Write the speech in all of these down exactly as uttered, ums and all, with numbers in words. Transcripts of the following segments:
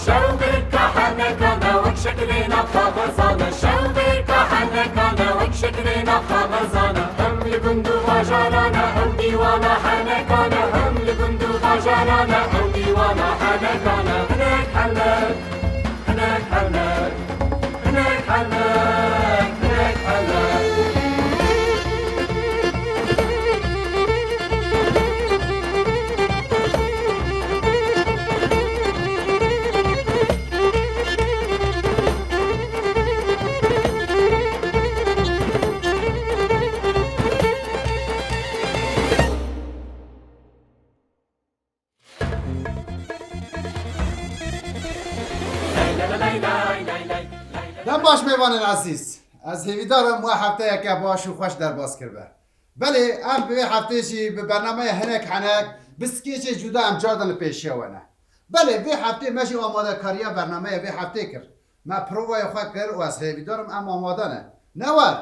Şew bêrka henekane wek şeklêna kaxezane, şew bêrka henekane wek şeklêna kaxezane. Hem li gund û bajarane, hem dîwana henekane, hem li gund û bajarane, hem dîwana henekane. Hinek henek, hinek henek, hinek henek, hinek henek. Dem baş mêvanên ezîz. Ez hêvîdar im we hefteyeke baş û xweş derbas kiribe. Belê, em bi vê heftê jî bi bernameya hinek henek bi skêçê cuda em cardan li pêşiya we ne. Belê, vê heftê me jî amadekariya bernameya vê heftê kir. Me provaya xwe kir û ez hêvîdar im em amade ne. Ne wer?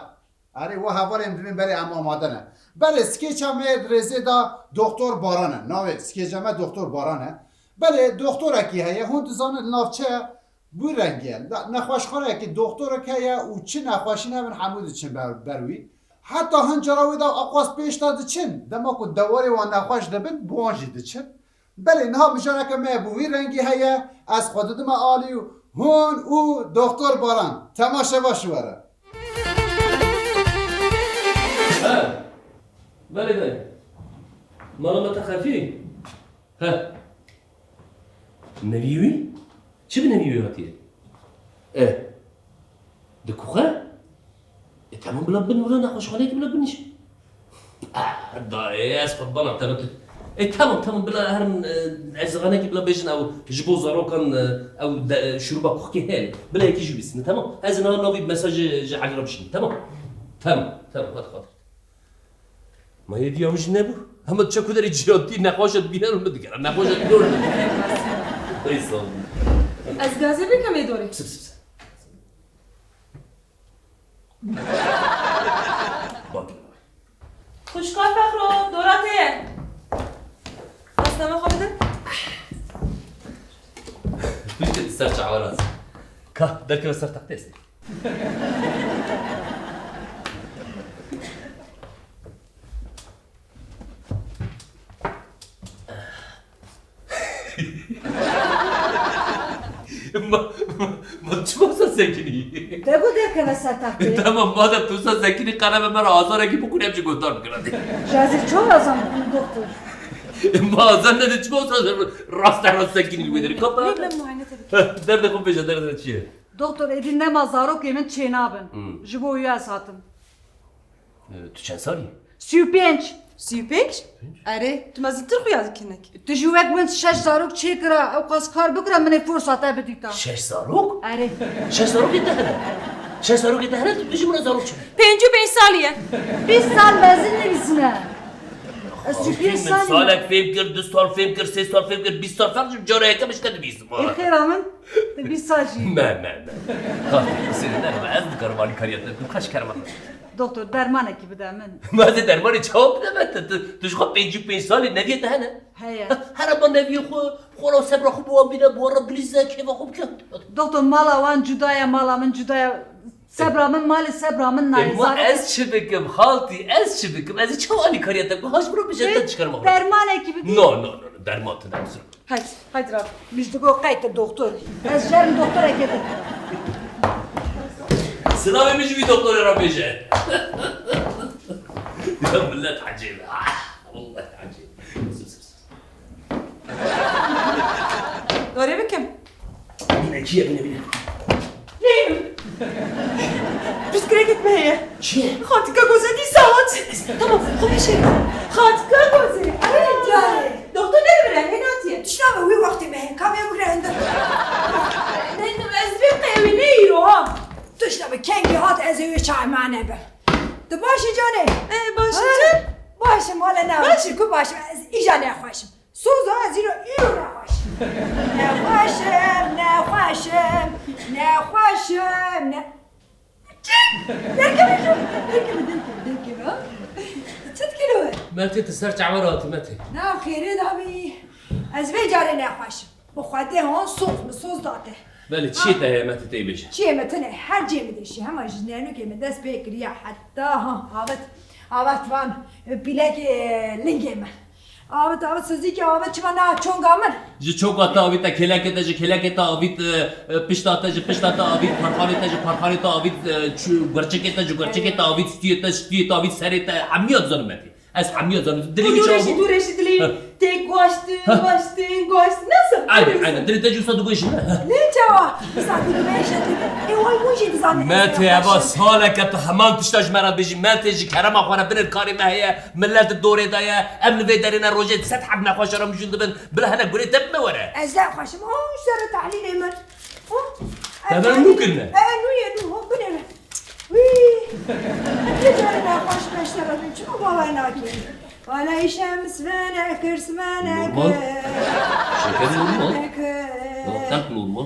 Erê, we hevalên divên belê em amade ne. Belê, skêça me yê di rêzê de Doktor Baran e. Navê skêca me Doktor Baran e. Belê, doktorekî heye, hûn dizanin li navçeya wî rengî ye. Da-, nexweşxaneyekî doktorek heye û çi nexweşî nebin hemû diçin ber, ber wî. Heta hin cara wê de aqwas pêş de diçin. Dema ku dewarê wan nexweş dibin, bi wan jî diçin. Belê, niha mijareke me bi wî rengî heye, ez xwe didime alî û hûn û Doktor Baran. Temaşe baş ji we re. He. Belê, belê. Mala me te xefî? He. Nevî wî? Çi bi nevî wî hatiye? E. Di kuxe? E, tamam, bila bin wira nexweşxaneyekî bila binîşe. Ah, dayê, ez qurbana te, tu. E, tamam, tamam, bila herin, e, ez zanekî bila bêjin ew ji bo zarokan, e, ew de, e, şuruba kuxkê heye. Bila yekî jî bîstin, tamam? Ez niha navî mesajê ji Elî re bişînim, tamam? Tamam, tamam, hadi, hadi. Ma yê diya min jî nebû. Hema çekuderê cîratî nexweşa dibîne û min digere. Nexweşa dor dibîne. Ey sağ ol. Ez gazê bikim ê dorê. Pis, pis, pis. Bak. Xwişka Fexro, dora te ye. Rastname xwe bidin. Pişt ser çawa rast. Ka, derkeve ser textê. Ma, ma, ma çima wisa sekinî? Te got derkeve ser textê. Tamam, madem tu wisa sekinî, qeleme me re azarekî bikun, em jî guhdar bikin, hadi. Ji ez ê çawa azan bikim, doktor? Ma azar nede, çima wisa rast rast sekinî li wê derê? Kapa. Lê min muayene te bikin. Heh, derdê xwe bêje, derdê çi ye? Doktor, êdî nema zarokê min çênabin. Hmm. Ji bo wî ez hatim. E, tu çend salî? Sî û pênc. Sî û pênc? Erê, tu mezin tir xuya dikî hinek. Tu jî wek min şeş zarok çêkira, ew qas kar bikira, min ê forsa te bidîta. Şeş zarok? Erê. Şeş zarokê te hene? Şeş zarokê te hene, tu bijî min zarok çi? Pêncî û pênc salî ye. Bîst sal mezin nivîsine. Ez sî û pênc salî me. Salek fêm kir, du sal fêm kir, sê sal fêm kir, bîst sal fêm kir, cara yekem ji te dibîsim. Ê xêra min, tu bîst sal jî. Me, me, me. Xatî, qisê ne, ez dikarim alîkariya te bikim, xeş kerema. Doktor, dermanekî bide min. Ma ez ê dermanê çawa bide me? Tu, tu, tu ji xwe pêncî û pênc salî, neviyê te hene? Heye. Here ba neviyê xwe, xwe re sebra xwe bi wan bîne, bi wan re bilîze, kêfa xwe bike. Doktor, mala wan cuda ye, mala min cuda ye. Sebra min malê sebra min nayê. E, ma zarok ez çi bikim, xaltî, ez çi bikim? Ez ê çawa alîkariya te bikim? Haş biro bije te dişkerma xwe. Dermanekî bidî. No, no, no, no, derman tu ne. Haydi, haydi Rab. Min ji digo qey te doktor. Ez jerim doktorekê te. Silavê min ji vî doktorê re bêje. Ya millet ecêb e. Ah, wallahî ecêb. Dorê bikim. Bîne, kî ye, bîne, bîne. Neyim? Pirsgirêkek me heye. Çi ye? Xatika Gozê dîsa hat. Tamam, xwe pêşê. Xatika Gozê. Erê, diyarê. Doktor ne bire, hênatiye. Tişta ve wî wextê me heye. Kamya bigre ender. Ne, ne, ez vê qeyewê ne îro ha. Tişta ve kengî hat ez ê wê çay mane be. Tu baş î canê? E, baş î. Ha? Çi? Baş im, wele ne. Baş î. Çi ku baş im, ez îja nexweş im. Soza ez îro îro nexweş im. Nexweş im, nexweş im. Nexweş im, ne... Çi? Derkeve jî. Derkeve, derkeve, derkeve, ha? Çi dikî li we? Metê, tu ser çawa re hatî, Metê? Na, xêrê dabî. Ez vê carê nexweş im. Bi Xwedê han soz, min soz da te. Belê, çiyê te heye, Metê, tê bêje. Çiyê min tune, her cê min dişî. Hema ji nênûkê min dest pê kiriye, heta ha, avit, avit van, pîlekê lingê min. Avit, avit, sozîkê avit çima na çonga min? Ji çonga te avît, te kêlekê te, ji kêlekê te avît, e, e, pişta te, ji pişta te avît, parxanê te, ji parxanê te avît, e, çu-, gurçikê te, ji gurçikê te avît, stûyê te, ji stûyê te avît, serê te, hemiya dizanim, Metê. Ez hemiya dizanim. Dilê wî çawa bû? Dûrê jî, dûrê jî, dilê wî. Ha. Tê goştin, goştin, goştin. Nasıl? Aynen, aynen. Dilê te jî wisa digoşin, ne? Ne çawa? Wisa digoşin. E, way, way jî dizanin. Metê, eva saleke tu heman tişta ji me re dibêjî. Metê, ji kerema xwe re binir karê me heye. Millet di dorê de ye. Em li vê derê ne rojê sed heb nexweşa re mijûl dibin. Bila hene gurê te bi me were. Ez nexweş im. O, ji ser tehlîlê min. O, Te ben nû kirine. E, nû ye, nû, hop, binêre. Wî. Vê carê nexweş beşdara min, çima bawer nakî? Wele îşem sivene kir, sivene kir. Normal. Şeker normal. Sivene kir. Kalp normal.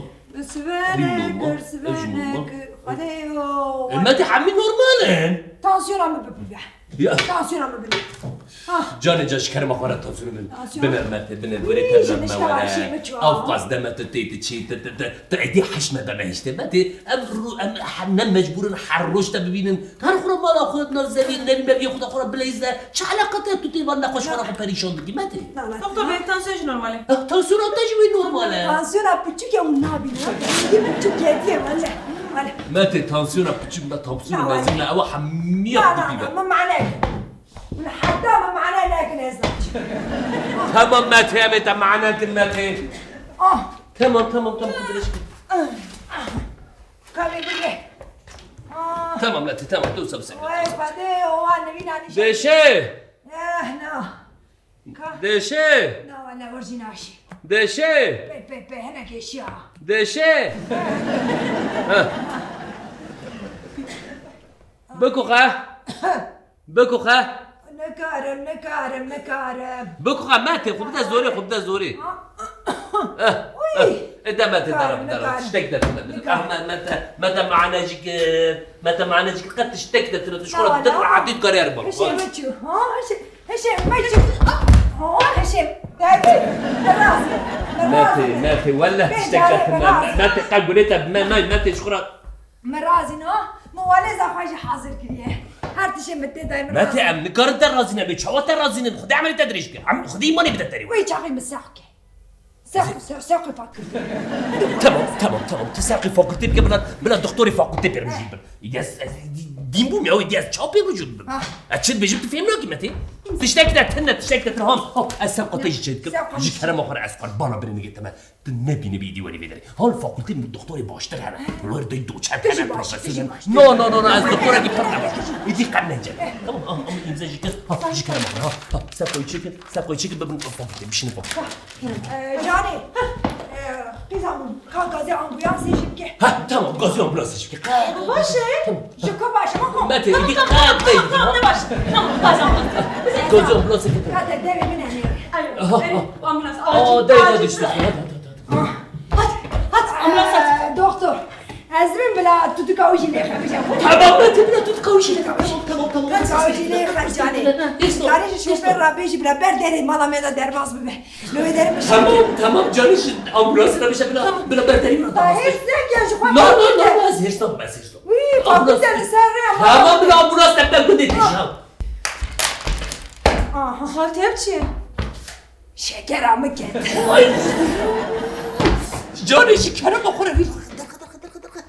Sivene kir, sivene kir. Xwedê yo. E, Metê, hemî normal in. Tansiyona min bibe. Ya. Tansiyona min bine. Ah. Canê can, ji kerema xwe re tansiyona min. Tansiyon. Bine, Metê, bine. Wî, were te ji me were. Ew qas deme tu tê, tu çî, tu, tu, tu, tu êdî heş me be behiştê. Metê, em ru-, em he-, ne mecbûr in her roj te bibînin. Her xwe re mala xwe, na zeviyê, nevî meviyê xwe de xwe re bileyze. Çi eleqa te, tu tê van nexweş xwe re xwe perîşan dikî, Metê? Na, na. Doktor bey, tansiyon jî normal e. Ah, tansiyona te jî wê normal e. Tansiyona piçûk e û nabîne. Êdî piçûk ketiye, wele. Wele. Metê, tansiyona piçûk, me tansiyona mezin, me ewa hemiya bibî be. Na, na, na, min mane. Min heta min mane nekin ez naçim. Tamam Metê, em ê te mane kin Metê. Ah. Tamam, tamam, tamam, dirêj kin. Ka vê bigre. Ah. Tamam Metê, tamam, dur sabse. Oy, Xwedê, o an nevî nanî. Deşe. Eh, na. Ka. Deşe. Na, wele, orjî naşî. Deşe. Pe, pe, pe, hinek êşiya. Deşe. Heh. Bikuxe. Bikuxe. Nikarim, nikarim, nikarim. Bikuxe, Metê, xwe bide zorê, xwe bide zorê. Eh, eh. Ê, de Metê, dara, dara. Tiştek de tune. Ah, me, Metê, Metê mane jî kir. Metê mane jî kir. Qet tiştek de tune. Tu ji xwe re di rehetî dikarî erê bal. Hişê me çû. Ha, hişê, hişê me çû. Ha, hişê. Derdî. Metê, Metê, wele tiştek de tune. Metê, qe gulê te, me, me, Metê ji xwe re. Min razî na, min walêza xwe jî hazir kiriye. Her tiştê min tê dayê min razî. Metê, em nikarin te razî nebin. Çawa te razî nebin? Xwedê emelê te dirêj bike. Em xwedî îmanê bide derê. Wê çaxê min sewqê. Sewqê, sew-, sewqê fakultê. Tamam, tamam, tamam. Tu sewqê fakultê bike, bila, bila doktorê fakultê pê mijûl bin. Îdî ez, ez dîn bûm ya, îdî ez çawa pê mijûl bim? Ah. Ez çi dibêjim tu fêm nakî Metê? Tiştek de tune, tiştek de tune. Ham, ham, ez sewqa te jî çêdikim. Ji kerema xwe re ez qurbana birînê te me. Tu nebînî bî dîwarê vê derê. Hal fakultê doktorê baştir hene. Lawyer dey doçent hene, profesor hene. No, no, no, no, ez doktorekî pir ne baş. Îdî qem nence. Tamam, am, am, îmze jî kir. Ha, ji kerema xwe, ha, ha, sekoyî çêkin, sekoyî çêkin, bibin fakultê, bişînin fakultê. Ee, Canê, ee, qîza min, ka gazê ambulansê jî bike. Ha, tamam, gazê ambulansê jî bike. Baş e? Tamam. Ji ku baş e? Metê, îdî qem neydi, ha? Tamam, ne baş. Tamam, gazê ambulansê. Gazê ambulansê bike. Hadi, devê min hene. Alo, ha, ha. Ambulans, acil, acil. Aa, dey, dey, işte. Hadi, hadi, hadi. Hadi, hadi, ambulans, hadi. Ee, doktor, ez bin bila tutuka wî jî lêxe bije. Tamam, Metê, bila tutuka wî jî lêxe. Tamam, tamam, tamam. Tutuka wî jî lêxe, canê. Karê ji şofêr re bêjî bila ber derê mala me de derbas bibe. Li wê derê min. Tamam, tamam, canê ji ambulansê re bêje bila, bila ber derê min derbas bibe. Hêz neke ji xwe. No, no, no, no, ez hêrs nakim, ez hêrs nakim. Wî, ambulans. Fakulte li ser rê. Tamam, bila ambulans te ber gundê têjî. Aha. Xaltê ev çi ye? Şekera min ket. Ay! Canê ji kerema xwe re vî derxe, derxe, derxe, derxe.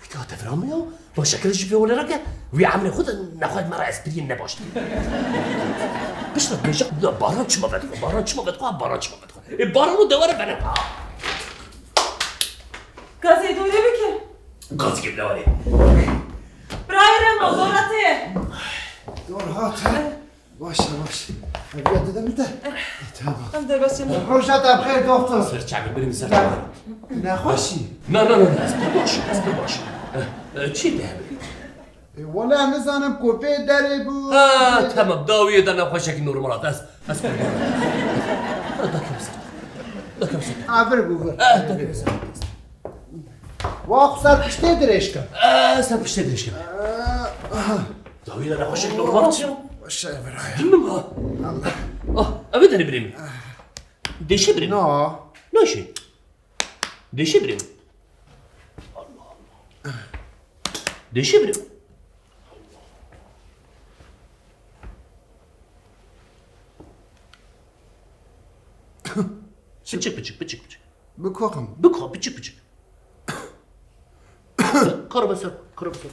Wî ta tevra min ya. Ba şeker jî pê wele reke. Wî emrê xwe de nexwe me re espriyên ne baş dike. Piştre dibêje, bila baran çima vedixwe, baran çima vedixwe, baran çima vedixwe. Ê, baran û dewere vene. Gazê dorê bike. Gazî ke bila were. Birayê Remo, dora te ye. Dor hate. Baş e, baş. Ev ya dide min te. Tamam. Em derbas çêne. Roja te bi xêr, doktor. Ser çavê birî min ser çavê. Nexweşî? Na, na, na, na, ez pir baş im, ez pir baş im. Eh, eh, çi te hebe? E, wele nizanim ku pê derê bû. Ha, tamam, dawiyê de nexweşekî normal hat. Ez, ez qurban. Ha, dakim ser. Dakim ser. Ha, vir bû, vir. Ha, dakim ser. Wa xwe ser piştê dirêj ke. Eh, ser piştê dirêj ke. Dawî de nexweşek normal çi? Şevra. Din mi ha? Ah, ev derê birê min. Deşe birê min. Na. Naşe. Deşe birê min. Allah Allah. Deşe birê min. Piçik piçik, piçik piçik. Bikoxim. Biko, piçik piçik. Karabe ser, karabe ser.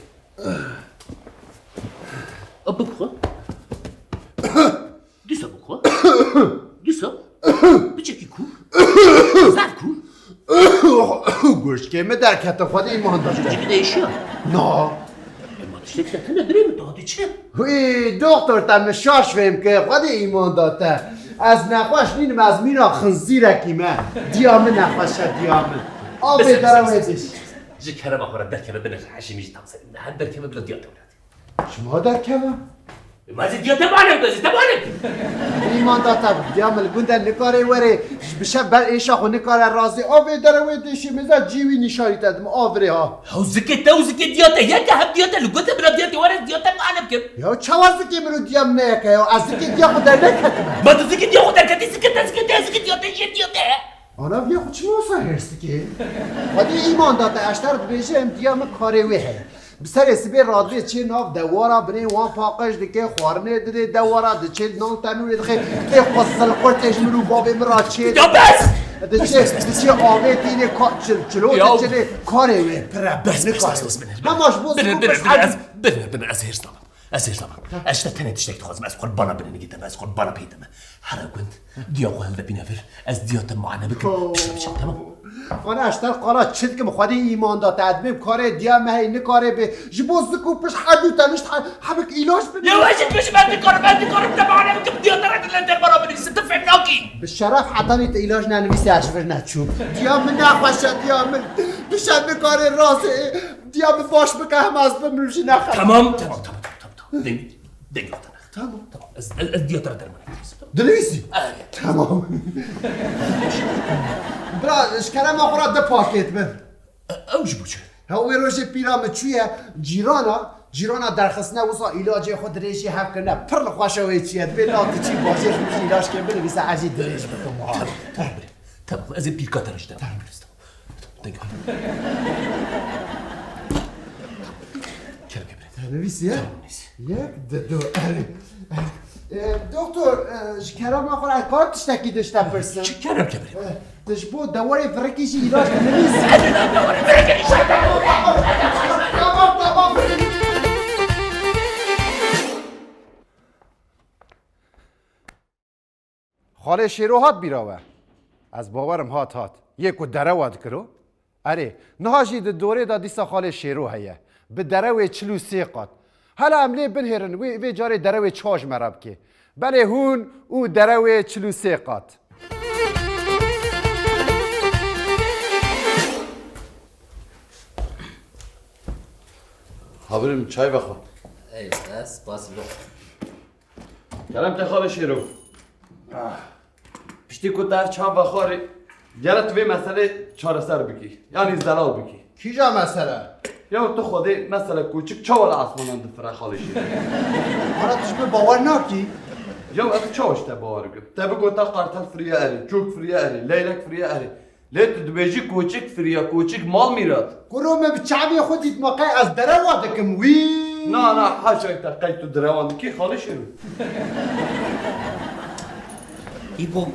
A biko. Dîsa biko. Dîsa. Piçekî ku. Zaf ku. Gurçkê min derkete, xwedî îman da te. Piçekî de êşiya. Na. Ema tiştek te tune birê min, tu hatî çi? Wî, doktor, te min şaş fêm kir, xwedî îman da te. Ez nexweş nînim, ez mîna xinzîrekî me. Diya min nexweş e, diya min. Avê dere wê diş. Ji kerema xwe re derkeve, binêre hişê min jî tam ser. Her derkeve bila diya te were. Çima derkeve? Ma ez ê diya te bane bikim, ez ê te bane bikim. Îman da te bû. Diya min li gund e, nikare were, ji bi şev ber êşa xwe nikare razê. Avê dere wê dêşê min, ez cî wî nîşanî te dim, avirê ha. Ew zikê te û zikê diya te yek e, hem diya te li gund e, bila diya te were, diya te bane bikim. Ya çawa zikê min û diya min ne yek e ya? Ez zikê diya xwe derneketime. Ma tu zikê diya xwe derketî, zikê te, zikê te, zikê diya te, jê diya te. Ana viya xwe çima wisa hêrs dikê? Xwedî îman da te, ez ji te re dibêjim, diya min karê wê heye. Bi serê sibê radibê diçê nav dewara, binê wan paqij dike, xwarinê didê dewara, diçê nan tenûrê dixe, tê xwe zilqurtê ji min û bavê min re çê. Ya bes! Diçê, diçê avê tînê ka-, çil-, çilo Ya. diçilê karê wê pir e, Bes, bes, nikare. bes, bes, bes, bes. Hema ji bo Binêre, zikû binêre, pir binêre, ez, binêre, binêre, ez hêrs nabim. Ez hêrs nabim. Ez ji te tenê tiştek dixwazim, ez qurbana binênikê te me, ez qurbana peyê te me. Here gund, diya xwe hilde bîne vir, ez diya te mane bikim, piştre biçim, temam? Ana ez ji te qala çi dikim, xwedî îman da te, ez dibêm karê diya me hey nikare bê. Ji bo zik û pişt her du tenişt he-, hebik îlaç bidin. Ya ez jî dibêjim, ez nikarim, ez nikarim te mane bikim, diya te re dilen te bana binivîsin, tu fêm nakî. Bi şeref hetanî te îlaç nenivîse ez ji vir neçûm. Diya min nexweş e, diya min. Pişt nikare razê. Diya min baş bike, hema ez bimrim jî nexerim. Tamam, tamam, tamam, tamam, tamam, tamam. Deng, deng hatana. Tamam. Tamam, ez, ez, ez diya te re dermanê dinivîsim. Dinivîsî? Evet. Tamam. Bira, ji kerema xwe re du pakêt bin. E, ew ji bo çi? He, wê rojê pîra min çûye cîrana, cîrana derxistine wisa îlacê xwe dirêjî hev kirine. Pir li xweş e wê çûye. Dibê la tu çî bajêr ji min jî îlaç kê binivîse, ez jî dirêj bikim. Tamam, tamam, birê. Tamam, ez ê pîrka te re ji te re. Tamam. Deng. Kerem, kerem. Te nivîsiye? Tamam, nivîs. Yek, di, du. Erê. E, doktor, e, ji kerema xwe re ez karim tiştekî di ji te pirsim? Çi kerem, kerem. E, tu ji bo dewarê virikî jî îlaç dinivîsî? Tamam, tamam. Xalê Şêro hat bîra we? Ez bawerim hat, hat. Yê ku derewa dikiro? Erê, niha jî di dorê de dîsa xalê Şêro heye. Bi derewê çil û sê qat. Hele em lê binhêrin, wê, vê carê derewê çawa ji me re bike. Belê hûn û derewê çil û sê qat. Habirim, çay vexwe. Ey, ez, spas lo. Kerem te xalê Şêro. Ah. Piştî ku te ev çav vexwarî, gere tu vê meselê çareser bikî. Yanî zelal bikî. Kîja mesele? Ya tu xwedê mesele koçik çawa li asmanan difire xalê Şêro? Ana tu ji min bawer nakî? Ya ez çawa ji te bawer bikim? Te bigota qartel firiye erê, çok firiye erê, leylek firiye erê. Lê tu dibêjî koçik firiya, koçik mal mîrat. Kuro me bi çavê xwe dît ma qey ez derewa dikim wî. Na, na, haşa te qey tu derewan dikî xalê Şêro. Îbo,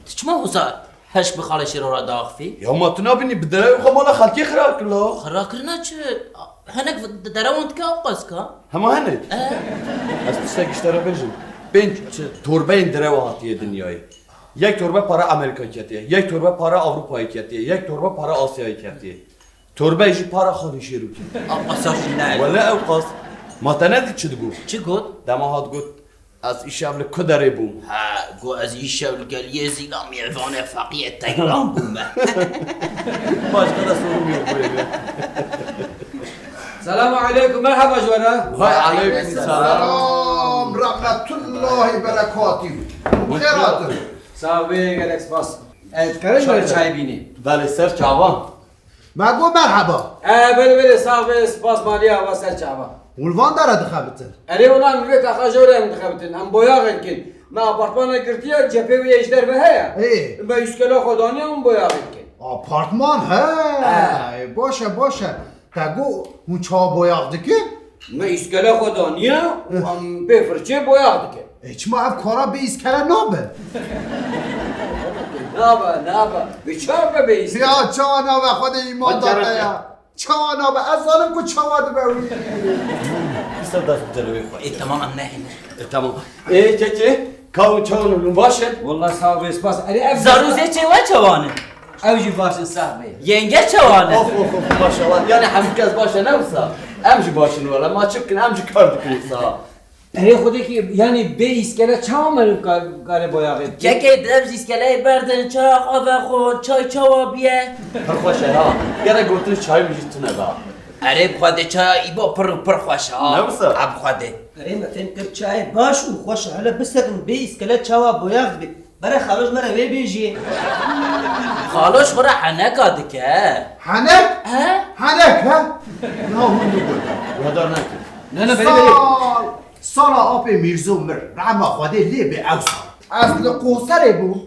tu çima wisa heş bi xalê Şêro re diaxivî? Ya ma tu nabînî bi derewê xwe mala xelkê xira kir la. Xira kirina çi? Hinek v-, derewan dike ew qas ka? Hema hinek? Eh. Ez tiştek ji te re bêjim. Pênc torbeyên derewa hatiye dinyayê. Yek torbe para Amerîkayê ketiye, yek torbe para Ewropayê ketiye, yek torbe para Asyayê ketiye. Torbe jî para xalê Şêro ketiye. A, asa jî ne. Wele ew qas. Ma te nedît çi digot? Çi got? Dema hat got, ez îşev li ku derê bûm? Ha, got ez îşev li geliyê Zîlamiyê vanê feqiyê Teyran bûme. Başka da sorum yok buraya. Selamu aleykum, merhaba ji we re. Vay aleykum selam. Selam, rahmetullahi berekatuhu. Bixêr hatin. Sağ ol, gelek spas. Evet, karın Çay. Çay bini. Belê ser çavan. Me got merheba. E, belê, belê, sax be, spas maliya we ser çava. Hûn li van dara dixebitin? Erê, wela em li vê taxa jor em dixebitin. Em boyaxê dikin. Me apartmana girtiye, cephê wî yê ji derve heye. Ê. Me îskela xwe daniye, hûn boyaxê dikin. Apartman, he. He. Ê, baş e, baş e. Te got hûn çawa boyax dikin? Me îskela xwe daniye û em bê firçê boyax dikin. E, çima ev kara bê îskele nabe? Nabe, nabe. Bi çawa be bê îskele? Ya çawa nabe, Xwedê îman date ya. Çawa nabe? Ez zanim ku çawa dibe wî. Pîsa dest bi celewê xwe. Ê, temam, em nehêne. E, tamam. Ê, kekê, ka hûn çawa ne, hûn baş in? Wallah, sax be, spas. Erê, ev zarozê çê we çawa ne? Ew jî baş in, sax be. Yenge çawa ne? Of, of, of, maşallah. Yani hemî kes baş e, ne wisa? Em jî baş in wele. Ma çi bikin, em jî kar dikin wisa. Erê Xwedê kî, yanî bê îskele çawa meriv ka-, kare boyaxê bike? Kekê, dev ji îskeleyê berdin, çayax ave xwe, çay çawa biye? Pir xweş e ha. Gere gotin çayê min jî tune da. Erê bi Xwedê çaya îbo pir û pir xweş e ha. Ne wisa? Ha bi Xwedê. Erê me fêm kir çayê baş û xweş e. Hele bisekin bê îskele çawa boyax dibe. Bere Xaloş me re wê bêjî. Xaloş xwe re heneka dike. Henek? He? Henek, he? Ya hûn digot. Guhdar nekir. Ne, ne, belê, belê. Sal, sala apê Mîrzo mir. Rehma Xwedê lê bê ew sal. Ez li qoserê bûm.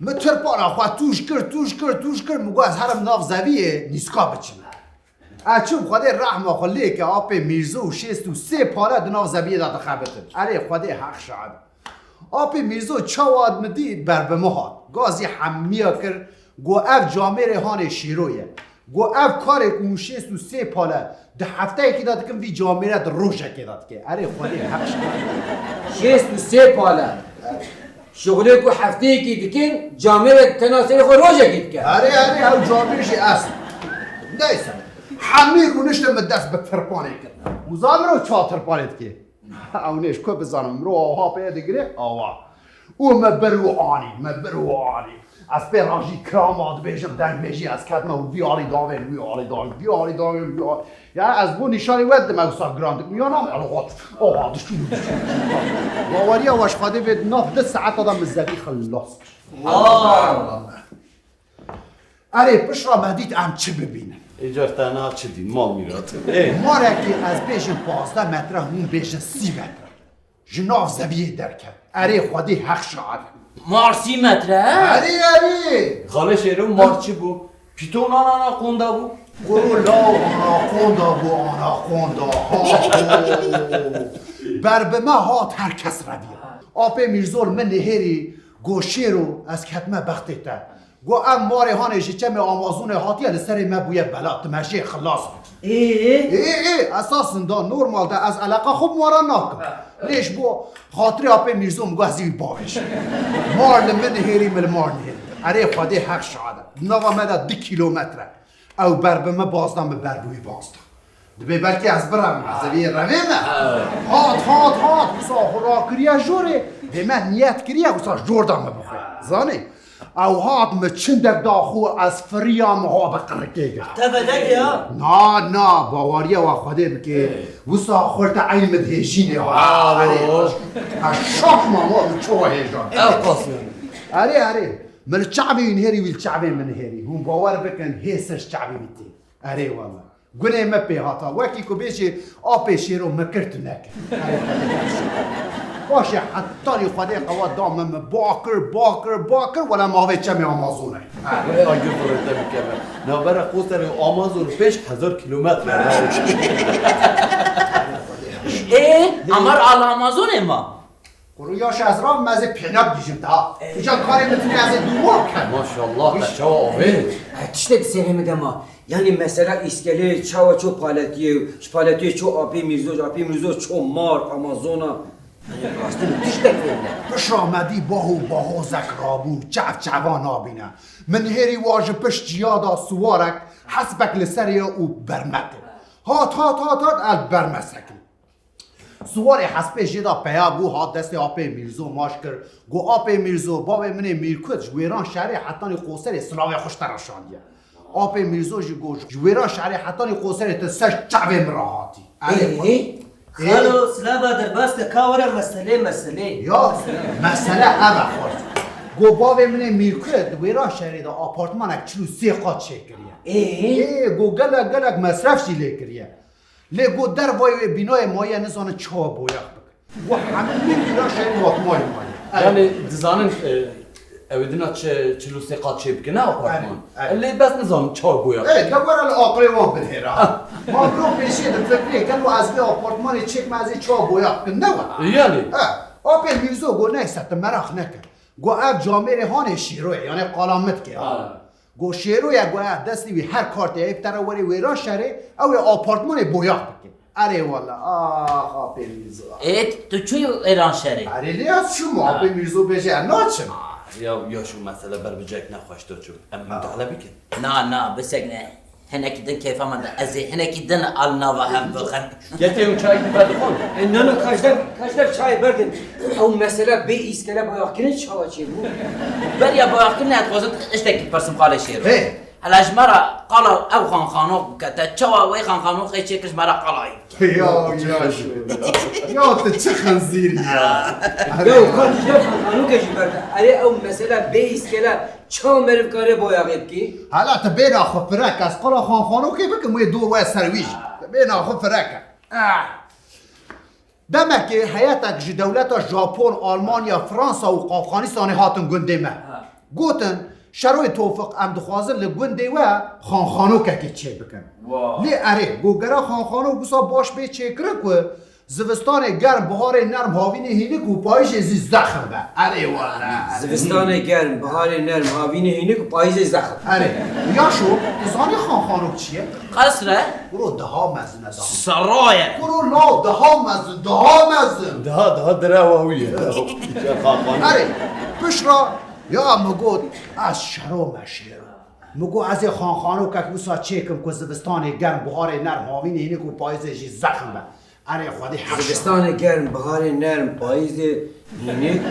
Min tirpana xwe tûj kir, tûj kir, tûj kir. Min got ez herim nav zeviyê nîska biçim. Ez çûm, Xwedê rehma xwe lê ke, apê Mîrzo û şêst û sê pale di nav zeviyê de dixebitin. Erê Xwedê heq şahid. Apê Mîrzo çawa min dît, ber bi min hat. Gazî hemiya kir, got ev camêrê hanê Şêro ye. Got ev karê ku hûn şêst û sê pale di hefteyekî de dikin, vî camêre di rojekê de dike. Erê Xwedê heq şahid. Şêst û sê pale. Şixulê ku hefteyekî dikin, camêrek tena serê xwe rojekî dike. Erê, erê, ew camêr jî ez. Neyse. Hemî rûniştin min dest bi tirpanê kir. Û zanî mirov çawa tirpanê dike? Ew nêj ku bizanim, mirov awa pê digire, awa. Û me bir û anî, me bir û anî. Ez pê rajî kirama dibêjim, deng bêjî, ez ketime û vî alî davên, wî alî davên, vî alî davên, wî alî. Ya ez bo nîşanî we didim, ew sa giran dikim. Ya nam, el hat, oha, dişû, dişû, dişû. Baweriya we ji Xwedê vê di nav di saeta de min zevî xilas kir. Wow. Erê, pişra me dît em çi bibînin. Îcar te na çi dîn, mal mîrat. Ê. Marekî ez bêjim pazdeh metre, hûn bêjin sî metre. Ji nav zeviyê derket. Erê, Xwedê heq şahid. Mar sî metre, he? Erê, erê. Xalê Şêro, mar çi bû? Pîton ana anakonda bû. Kuro law anakonda bû, anakonda. Ha, ho. Ber bi me hat, her kes reviya. Apê Mîrzor min nihêrî, go Şêro, ez ketime bextê te. Got, ev marê hanê ji çemê Amazonê hatiye, li serê me bûye bela, tu me jê xilas bikî. Ê? Ê, ê, esasında normalde ez eleqa xwe bi maran nakim. Ha. Lê ji bo xatirê apê Mîrzo min got, ez ê wî bavêjim. Mar li min nihêrî, min li mar nihêrî. Erê Xwedê heq şahid e. Di nava me de du kîlometre. Ew ber bi min bazda, min ber bi wî bazda. Dibê belkî ez birevim, ez ê vê revê me. Hat, hat, hat, wisa xwe rakiriye jorê. Dê me niyet kiriye, wisa jor da min bixwe. Zanî? Ew hat min çindek da xwe, ez firiya min ha bi qirikê girt. Te vedek ya? Na, na, bawariya wa Xwedê bike. Ê. Wisa xwe te eyn min dihêjînê ha. Aa, erê, baba. Ez şok mam, wa min çawa hêjan. Ew qas yani. Erê, erê. Min li çavê wî nihêrî, wî li çavê min nihêrî. Hûn bawer bikin, hê ser çavê wî tê. Erê wele. Gunê me pê hata. Wekî ku bêjê apê Şêro me kir tu nekir. Erê Xwedê. Baş e, hetanî Xwedê qewa da me, me bakir, bakir, bakir, wele mavê çemê Amazonê. Erê. Wê agir firê te bikeve. Navbera Qoserê û Amazon pênc hezar kîlometre. Ê, amar ala Amazonê ma? Kuro yaş ez ra meze pênak dijim da. Ey. Îca karê min tine ez ê dûma bikem. Maşallah, te çawa avê? E, tiştek serê min de ma. Yani mesela îskelê çawa ço paletiye, ji paletiye ço apê Mîrzo, ji apê Mîrzo ço mar, Amazona. Yani rastî min tiştek fêr ne. Pişra me dî baho bahozek rabû, çev çeva nabîne. Min hêrî wa ji pişt ciya da siwarek, hespek li ser ye û bermete. Hat, hat, hat, hat, el berme sekin. Siwarê hespê jê da peya bû, hat destê apê Mîrzo maç kir. Got, "Apê Mîrzo, bavê min ê Mîrkut ji Wêran şerê hetanî Qoserê silavê xwe ji te re şandiye." Apê Mîrzo jî got, "Ji Wêran şerê hetanî Qoserê tu ser çavê min re hatî." Erê, Ê, ê. Xalo, silava derbas ke, ka were meselê, meselê. Ya, mesele ev e, xwar. Go bavê min ê Mîrkut di wêra şerê de apartmanek çil û sê qat çêkiriye. Ê? Ê, go gelek gelek mesref jî lê kiriye. Lê go dervayê wê bînayê maye nizanin çawa boyax bikin. Go hemî min wêra şerê matmayê maye. Ey. Yanî dizanin, e, ew ê dina çi, çil û sê qat çê bikin, ne apartman? Ey, ey. Lê bes nizanin çawa boyax. Ey, de were li aqilê wan binêre. Ma mirov pêşiyê difikirê, gelo ez vê apartmanê çêkim, ez ê çawa boyax bikim, ne were? Yanî? He, apê Mîrzo go neyse, tu meraq neke. Go ev camêrê hanê Şêro ye, yanê qala mitkê ha. Ha. Go Şêro ye, go ev destê wî her kartê heyv te re werê wêra şerê, ew ê apartmanê boyax bike. Erê wele, ax apê Mîrzo. Ê, tu çûyî êran şerê? Erê lê ez çûm, ha. Apê Mîrzo bêje ez naçim. Ah, ya, ya şu mesele ber bi cek nexweş to çû. Em, ha, mudahale bikin. Na, na, bisekne. Hinekî din kêfa min de. Ez ê hinekî din al nava hev bixin. Yekê ew çayek bi verdixwin? E, na, na, kaşder, kaşder çayê berdin. Ew mesele bê îskele boyaxkirin çawa çêbû? Beriya boyaxkirinê ez dixwazim tiştekî bipirsim xalê Şêro. Hê. Hela ji me re qala ew xanxanok bike, te çawa wê xanxanoxê çêkir ji me re qalayî bike. Ya, ya, ya, tu çi xinzîr ya. Ya, ka tişta xanxanokê jî berde. Erê ew mesele bê îskele Çawa meriv kare boyaxê bikî? Hala tu bêna xwe firek, ez qala xanxanokê bikim, wê dor we ser wî jî. Tu bêna xwe firek e. Ah. Demekê heyetek ji dewleta Japon, Almanya, Fransa û Afganistanê hatin gundê me. Ha. Gotin, Şeroyê Tofiq, em dixwazin li gundê we xanxanokekê çêbikin. Wa. Lê erê, go gera xanxanok wisa baş bê çêkirin ku Zivistanê germ, biharê nerm, havînê hînik û payîzê zî zexm be. Erê wele. Zivistanê germ, biharê nerm, havînê hînik û payîzê zexm. Erê. Yaşo, tu zanî xanxanok çi ye? Qesr e? Kuro daha mezin e daha. Saray e. Kuro law daha mezin, daha mezin. Daha, daha direwa wî ye. Erê, pişra ya min got, ez şero me şêro. Min got, ez ê xanxanokek wisa çêkim ku zivistanê germ, biharê nerm, havînê hînik û payîzê jî zexm be. Erê, Xwedê heq şa. Zivistanê germ, biharê nerm, payîzê hînik.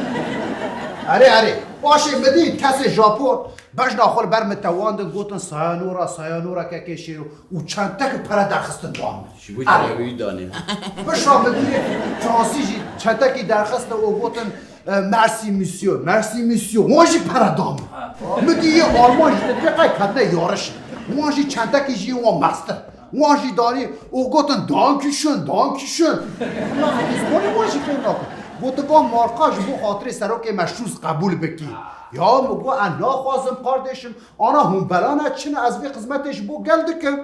Erê, erê. Paşê min dît kesê Japon bejna xwe li ber min tewandin, gotin, "Sayanora, sayanora kekê şêro." Û çentek pere derxistin dan min. Ji bo Erê. Terewî danê. Pişta min dît Fransî jî çentekî derxistin û gotin, "Eh, merci monsieur, merci monsieur." Wan jî pere dan min. Min dî yê Alman jî, te dibê qey ketine yarişê. Wan jî çentekî jî wan mestir. Wan jî danî û gotin, "Dankeschön, Dankeschön." Wela ez zimanê wan jî fêm nakim. Gotin, "Van marka ji bo xatirê serokê me Schulz qebûl bikî." Ya min got, "Ez naxwazim kardeşim, ana hûn belane çi ne, ez vê xizmetê ji bo gel dikim."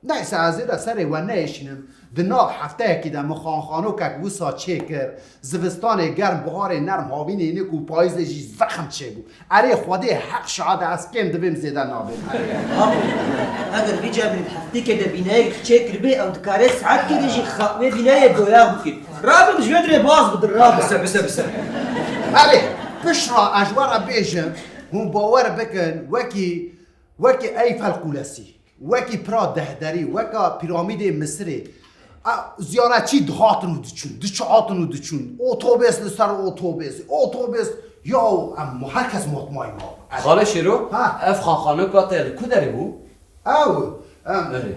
Neyse, ez ê de serê we neêşînim. Di nav hefteyekî de min xanxanokek wisa çêkir. Zivistanê germ, biharê nerm, havînê hînik û payîzê jî zexm çêbû. Erê Xwedê heq şahid e, ez kêm dibêm zêde nabêm. Apo, eger vî cemê di heftêkê de bînayek çêkiribê, ew dikare saetkê de jî xwe wê bînayê boyax bikir. Rabin ji wê dirê baz bidin, rabin. Bise, bise, bise. Erê, pişra ez ji we re bêjim, hûn bawer bikin, wekî, wekî Eyfel Kulesî. Wekî pira dehderî, weka pîramîdê Misirê, a, ziyaretçî dihatin û diçûn, diçihatin û diçûn. Otobês li ser otobês, otobês, yaw, em her kes matmayî ma bû. Xalê Şêro, ha, ev xanxanok te li ku derê bû? Ew, em, Erê.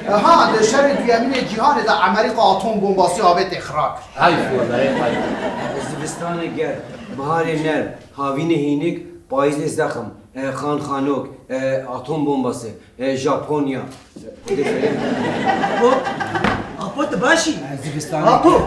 em, ha, di şerê duyemînê cîhanê de Amerîka atom bombasî avêtê xira kir. Heyf wele, heyf. Zivistanê germ, biharê nerm, havînê hînik, payîzê zexm, e, xanxanok, e, atom bombası, e, Japonya. Apo, Apo, tu baş î? Zivistanê Apo.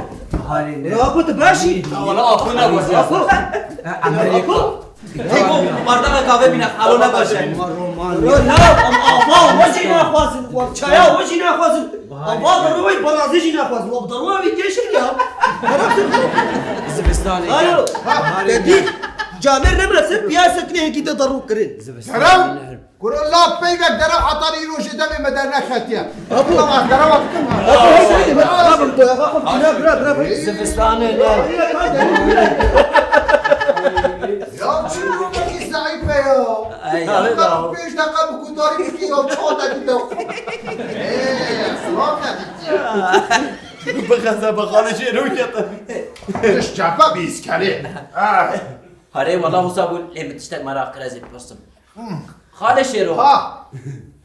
Harê ne. Apo, tu baş î? Wala Apo ne baş. Apo. E, Amerika. Apo. Têko, bardana kahve bîne, alo ne baş e. Roman, Roman. Ro, na, em ava, we jî naxwazin, we çaya, we jî naxwazin. Ava, darû wê, barazî jî naxwazin. We darû wê kêşir ya. Zivistanê. Alo. Ha, te dît. Camêr nemre ser piyasa kinê hekî te darû kirin. Zivistanê. Kuro la peyvek dere hatan îro jî demê me derneketiye. Apo. Tamam, dere wek kim? Apo, hadi, hadi, bira, bira, bira, bira. Zivistanê ne? Ya çi wekî zayıf be ya. Ay, ya. Pênc dakika bi gudarî bikî ya çar dakika. Ee, silav ne dikî. Bi xezebe xalê Şêro kete. Tiş çapa bi îskelê. Ah. Harê, wala wisa bû, lê min tiştek meraq kir, ez ê bipirsim. Xalê Şêro. Ha.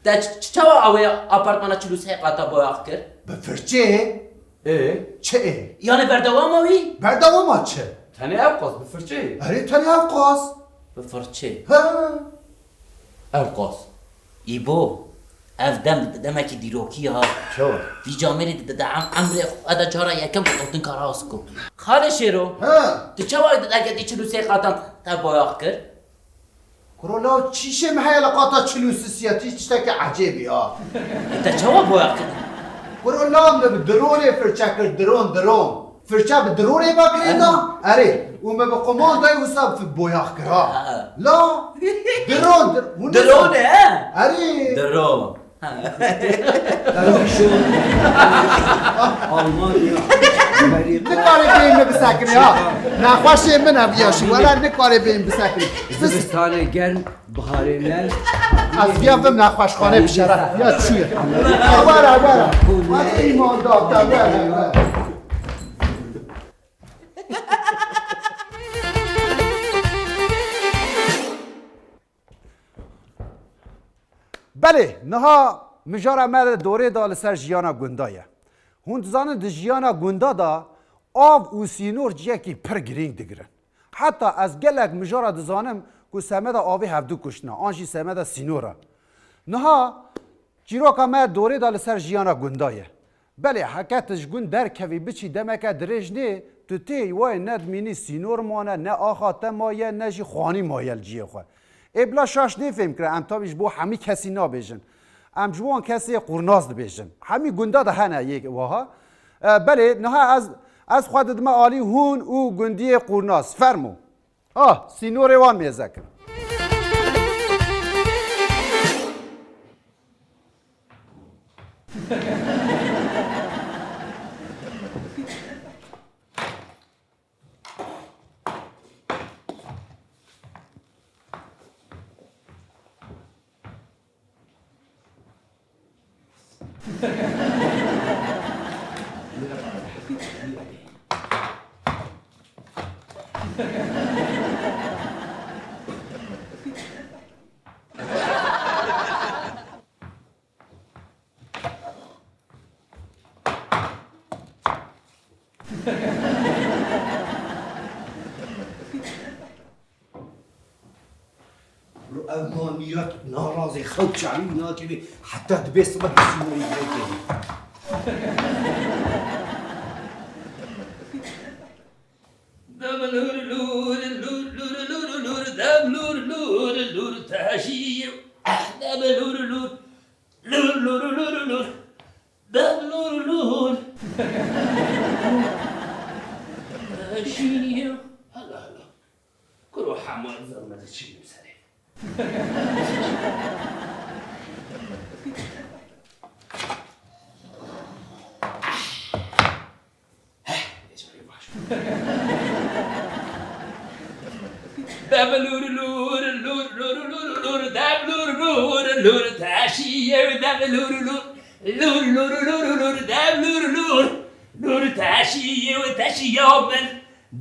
Te ç-, ç-, çawa ew ê apartmana çil û sê qata boyax kir? Bi firçê. Ê? Çi ê? Yanê berdewama wî? Berdewama çi? Tenê ew qas bi firçê. Erê tenê ew qas. Bi firçe. Ha! Ew qas. Îbo, ev dem demekî dîrokî ya. Çawa? Vî camêrî di, di, di em, emrê xwe de cara yekem bi gotin kar rast ku. Xalê Şêro, Ha! tu çawa di dergetî çil û sê qatan te boyax kir? Kuro law çîşê min heye li qata çil û sisiya, tiştekî ecêbî ya. E te çawa boyax kir? Kuro law min bi dronê firçe kir, dron, dron. Firçe bi dronê ve kirê da? Erê. Û me bi qumandayê wisa fi boyax kir ha. Ha. La. Dron, dir-, hûn Drone, nizan. He? Erê. Dron. Almanya. Nikarê bêyî min bisekinê ha. Nexweşê min ev ya jî. Wela nikarê bêyî min bisekinê. Zivistanê germ. Biharê me. Ez viya bim nexweşxane bişere. Ya çûye. Were, were. Were, îman da te, were, were. Belê, niha mijara me li dorê de li ser jiyana gunda ye. Hûn dizanin di jiyana gunda de av û sînor cihekî pir girîng digirin. Heta ez gelek mijara dizanim ku semeda avê hevdu kuştina, an jî semeda sînor e. Niha çîroka me dorê de li ser jiyana gunda ye. Belê, heke tu ji gund derkevî biçî demeke dirêj nê, tu tê wayê ne dimînî sînor mane, ne axa te maye, ne jî xwanî maye li cihê xwe. Ê bila şaş nê fêm kire, em tabî ji bo hemî kesî nabêjin. Em ji wan kesê qurnaz dibêjin. Hemî gunda de hene yek wiha. E, belê, niha ez, ez xwe didime alî hûn û gundiyê qurnaz. Fermo. Ah, sînorê wan mêze kin. Bro, ev ma mîrat narazê xew çavî nakevê heta dibê sibe bi sînorî girêkê. Dem lur lur, lur lur lur lur, dem lur lur lur, teşî. Dem lur lur, lur lur lur lur, dem lur lur. Teşî. Hala hala. Kuro hema zermede çînim serê. Heh, ê carê baş. Dem lur lur, lur lur lur lur, dem lur lur lur, teşî yew dem lur lur, lur lur lur lur, dem lur lur, lur teşî yew teşî ya min.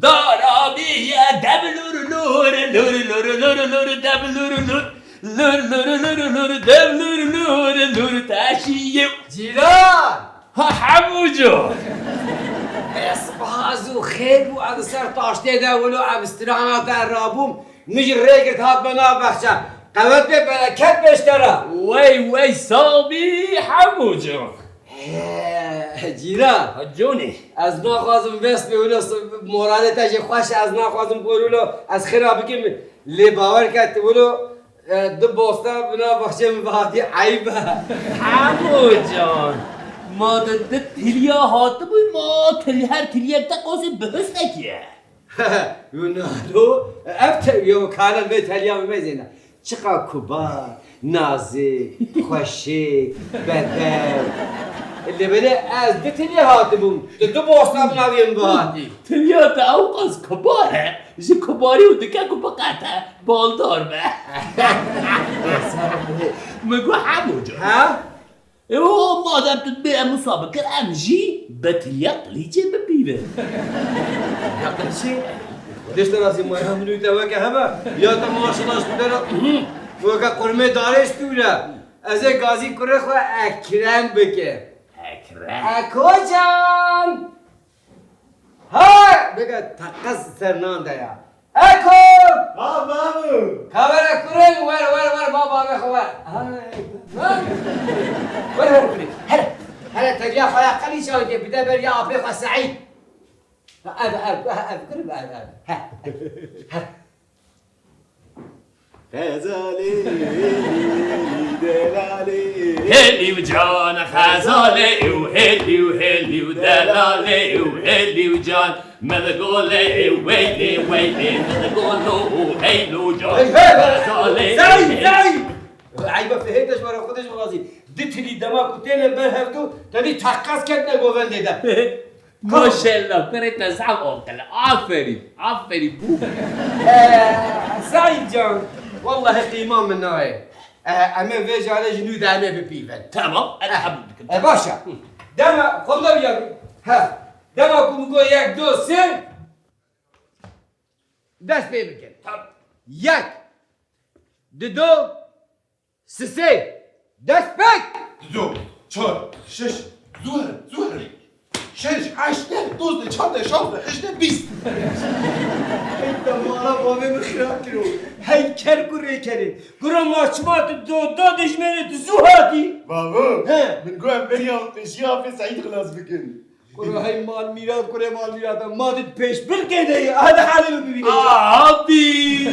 Dara bêye dem lur lur, lur lur lur lur, dem lur lur, lur lur lur lur, dem lur lur, lur teşî yew. Cîran! Ha, Hemûco! Ê, sibaha zû xêr bû, ez li ser taştê de wilo ev strana te rabûm, min jî rê girt hatme nav bexçe. Qewet bê, bereket bê ji te re. Wey, wey, sabî Hemûco. He, cîran. Ha, conê. Ez naxwazim vest bê wilo, moralê te jî xweş e, ez naxwazim bor wilo, ez xêra bikim, lê bawer ke tu wilo, E, du bosta bi nav baxçê min ve hatî eyb e. Hemo can, ma tu di tilya hatibû, ma til-, her tilyek te qasê bi husnekî ye. Yo nado, ev te-, yo kale vê telya min mezêne. Çiqa kubar, nazik, xweşik, bedew. Lê belê ez du tilya hatibûm, tu du bosta bi navê min ve hatî. Tilya te ew qas kubar e, ji kubarî û dike ku biqete, baldar be. Min got, Hemo can. Ha? E, o, madem tu dibê em wisa bikin, em jî bi tilya qilîçê bipîvin. Ya qilîçê? Xwedê ji te razî, maya min û te weke hebe. Ya te maşallah ji te re, weke qurmê darê stûre. Ez ê gazî kurê xwe Ekrem bikim. Ekrem? Eko can! Hay! Bike teqez ser nan de ya. Eko! Ha, Mahmûd! Kamera kurê, wer, wer, wer, ba, ba, xwe wer. Ha, ha. Wer, wer, kurê. Hele, hele, tebiya xwe ya qelî çaw diye, bide ber ya apê xwe Seîd. Ha, ev, ev, ev, ev, kurê, ev, ev. Ha, ha. Xezalê, delalê. Hêlî û can, xezalê û hêlî û hêlî û delalê û hêlî û can. Min golê û weylê, weylê, min golo û heylo can. Hey, hey! Xezalê. Zey, zey! Eyba fihê te ji ber xwe de ji razî. Di tilî dema ku têne ber hevdu, te dî teqez ketine govendê de. Maşallah, kurê te zaf aqil e. Aferîn, aferîn, bû. Eh, Seîd can, wellahî qîma min nayê. Eh, em ê vê carê ji nû de em ê bipîvin. Tamam, ez qebûl dikim. Eh, baş e. Dema, xwe de ya, he. Dema ku min got yek, du, sê, dest pê bikin. Tamam. Yek, dido, sisê, dest pêk! Dido, çar, şeş, zû here, zû here. Şeş, heşt, neh, dozdeh, çardeh, şazdeh, hejdeh, bîst. Hey, te mala bavê min xira kiro. Hey, ker kurê kerê. Kura ma çima tu do, do dijmenê tu zû hatî? Bavo, he, min got em beriya pêşiya Afê Seîd xilas bikin. Kuro hey mal mîrat, kurê mal mîrat. Ma tu pêş bir kê de ye. Hadi halê min bibîne. Abi!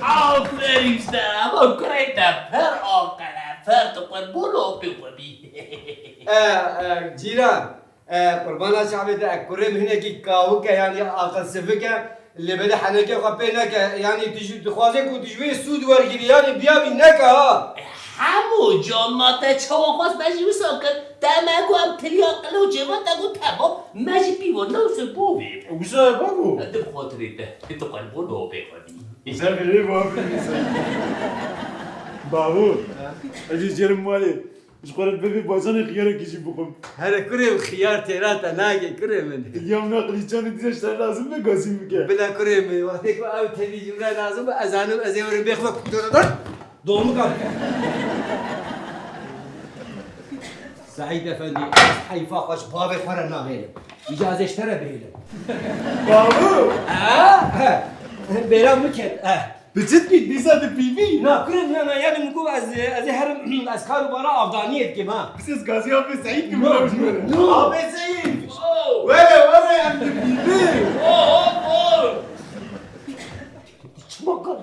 Aferîn işte. Ama kurê te per aqil e. Per tu qurbon opê xwe bî. E, e, cîran. E, qurbana çavê te, e, kurê min hinekî kawik e, yanî aqil sivik e. Lê belê henekê xwe pê neke, yanî tu ji, dixwaze ku tu ji wê sûd wergirî, yanî biya wî neke ha. Hemû can ma te çawa xwest me jî wisa kir, te me got em tiliya qilo çêva te got temam, me jî pîvo newsir bo vê. Wisa ye babo? Di xatirê te, tu qelbon o pê xwe bî. Wisa xêrê bavê wisa. Babo, ez jî jêrim malê. Ji xwe re bibê bacanê xiyarekî jî bixwim. Here kurê min, xiyar têra te nagê kurê min. Dinya min a qilîçanê dîsa ji te re lazim be gazî bike. Bila kurê min, wextê ku ew tevî ji min re lazim be, ez zanim ez ê werim bê xwe domika bike. Seîd Efendî, ez heyfa xwe ji bavê xwe re nahêlim. Îca ez ê ji te re bihêlim. Babo! Ha? He. Bêra min ket. He. Tu çi dikî dîsa tu pîvî? Na, kurê min, na, na, yani min got ez, ez ê herim, ez kar û bara avdaniyê dikim ha. Biz ez gazî Afê Seîd kim? No, no, no. Afê Seîd! Oh! Were, were, em tu pîvî! Oh, oh, oh! Çima kar?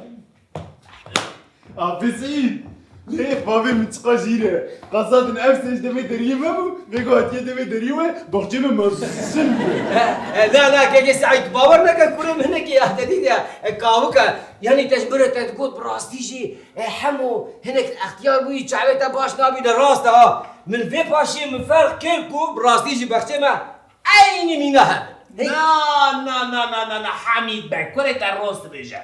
Afê Seîd! Lê bavê min çiqa jîr e. Qasa din ev sej demê deriyê me bû, vêga hatiye demê deriyê we, baxçê me mezin bû. He, he, na, na, kekê Seîd, bawer neke kurê min hinekî ehdedî de, e, kawik e. Yanî te ji birê te digot bi rastî jî, e, hemo hinek extiyar bûyî, çavê te baş nabîne, rast e ha. Min vê paşiyê min ferq kir ku bi rastî jî baxçê me eynî mîna hebin. Hey. Na, na, na, na, na, na, Hamîd Beg, kurê te rast dibêje.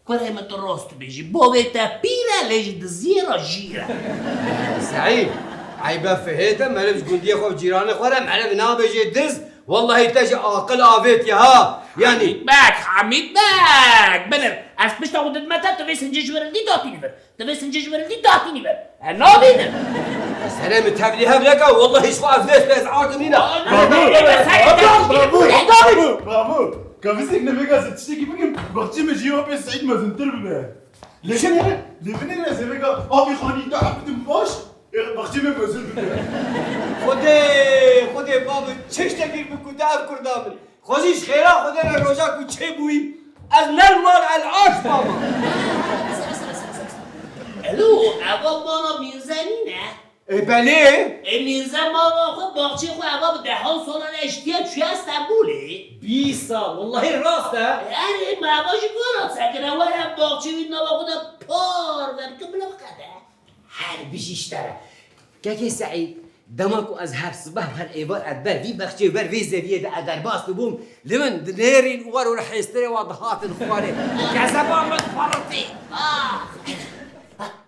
Kurê min tu rast dibêjî, bavê te pîr e, lê ji diziyê re jîr e. Seîd, eybe fihê te, meriv ji gundiyê xwe û cîranê xwe re meriv nabêjê diz, wellahî te ji aqil avêtiye ha. Yanî. Beg, Hamîd Beg, binir. Ez pişta xwe didime te, tu vê sincê ji wir li dî datînî vir. Tu vê sincê ji wir li dî datînî vir. Ez nabînim. Serê min tevlî hev neke, wellahî ji xwe ez nêz pê ez ardim nîne. Bravo! Bravo! Bravo! Bravo! Ka vê sek ne vêga ez tiştekî bikim, baxçê me ji ya pê Seîd mezintir bibe. Lê binêre, lê binêre ez ê vêga avê xanî te bidim baş, ê, baxçê me mezin bibe. Xwedê, Xwedê babi çi tiştekî biku te ev kurda min. Xwezî ji xêra Xwedê re roja ku çêbûyî, ez ner mal el aş bama. Elo, eva mala Mîrze nîne? Ê belê. Ê Mîrze mala xwe, baxçê xwe eva bi dehan salan eştiye çûye Stenbolê. Bîsa, wellahî rast e. Erê, me eva ji gora sekine, were em baxçê wî nava xwe de par vebikin bila biqede. Her bijî ji te re. Kekê Seîd, dema ku ez her sibeh her êvar ez ber vî bexçê û ber vê zeviyê de ez derbas dibûm, li min dinêrîn û wer û li hêstirê wa dihatin xwarê. Kezeba min diperitî. Ah!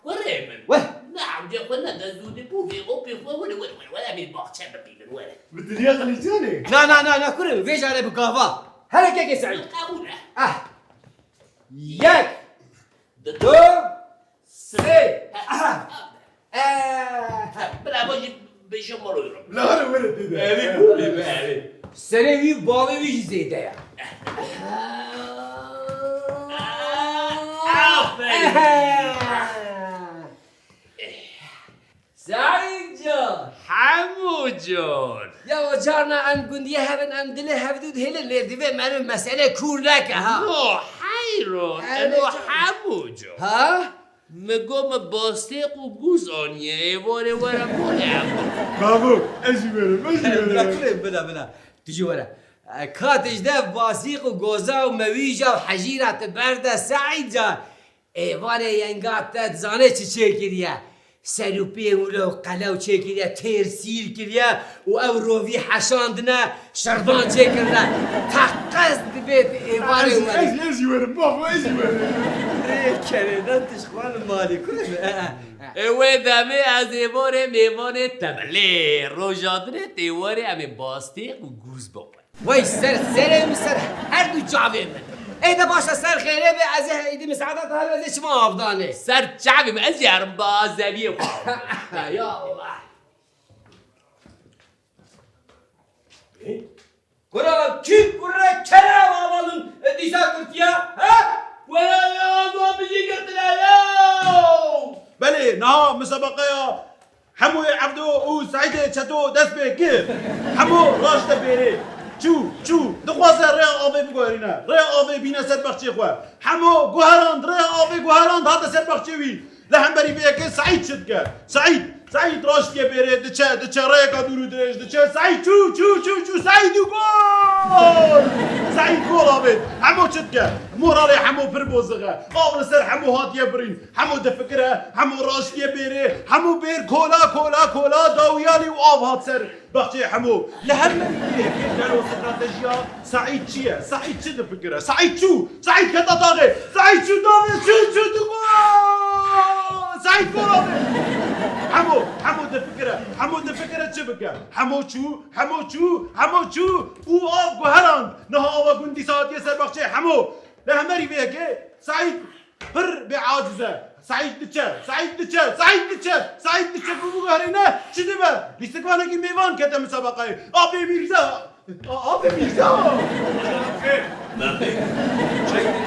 Kurê min. Weh. Ne ewcê xwe ne de zû dibû vê opê xwe were, were, were, were, em ê baxçe bipîvin, were. Bi diriya qilîçanê? Na, na, na, na, kurê min, vê carê bi gava. Hele kekê Seîd. Qebûl e. Ah. Yek. Dido. Sê. Aha. Eh. Bila bo jî bêje maloyro. Bila hare were tê de. Erê, erê, erê. Serê wî û bavê wî jî zêde ye. Aferin. Seîd can! Hemo can! Ya o carna em gundiyê hev in, em dilê hevdû dihêlin, lê divê meriv mesele kûr neke ha. No heyran, Evet eno can. Hemo can. Ha? Mi got mi bastêq û gûz aniye, êvarê were malê em. Bravo, ez jî werim, ez jî werim. Bila kurê, bila, bila. Tu jî were. E, ka tu ji dev basîq û goza û mewîja û hejîra tu berde Seîd can. Êvarê yenga te dizane çi çêkiriye. Ser û pê wilo qelew çêkiriye, têr sîr kiriye û ew rovî heşandine, şervan çêkirine. Teqez dibê êvarê Ez, were. ez, ez jî werim, babo, ez jî werim. Rê kerê de tişt xwe li malê kurê mi? E, e, e. Ê wê demê ez êvarê mêvanê te me. Lê roja dinê tê warê em ê bastêq û gûz bixwe. Wey ser serê min, ser her du çavê min. Ê de baş e, ser xêrê be, ez ê heydî misaada te hebe, ez ê çima avdanê. Ser çavê min, ez ê herim ba zeviyê xwe. Ya Allah. Kura kî kure kere ava min dîsa girtiya, ha? Were ya, ava min jî girtine ya. Belê, niha misebeqeya Hemoyê Evdo û Seîdê Çeto dest pê kir. Hemo raşte bêrê. Çû, çû, dixwaze rêya avê biguherîne. Rêya avê bîne ser baxçê xwe. Hemo guherand, rêya avê guherand hate ser baxçê wî. Li hemberî vê yekê Seîd çi dike? Seîd, Seîd raştiye bêrê, diçe, diçe, rêyeka dûr û dirêj diçe. Seîd çû, çû, çû, çû, Seîd û gol! Seîd gol avêt. Hemo çi dike? Moralê Hemo pir bozix e. Av li ser Hemo hatiye birîn. Hemo difikire, Hemo raştiye bêrê, Hemo bêr kola, kola, kola, dawiyalî û av hat ser baxçeyê Hemo. Li her merî vê yekê gelo stratejiya Seîd çi ye? Seîd çi difikire? Seîd çû, Seîd keta taxê, Seîd çû taxê, çû, çû, tu gol! Seîd gol avê! Hemo, Hemo difikire, Hemo difikire çi bike? Hemo çû, Hemo çû, Hemo çû û av guherand. Niha ava gundî saetiye ser baxçeyê Hemo. Li hemerî vê yekê Seîd Pir bêaciz e. Seîd diçe, Seîd diçe, Seîd diçe, Seîd diçe ku biguherîne çi dibe? Lîstikvanekî mêvan kete misebeqeyê. Apê Mîrza! A-, Apê Mîrza! Çek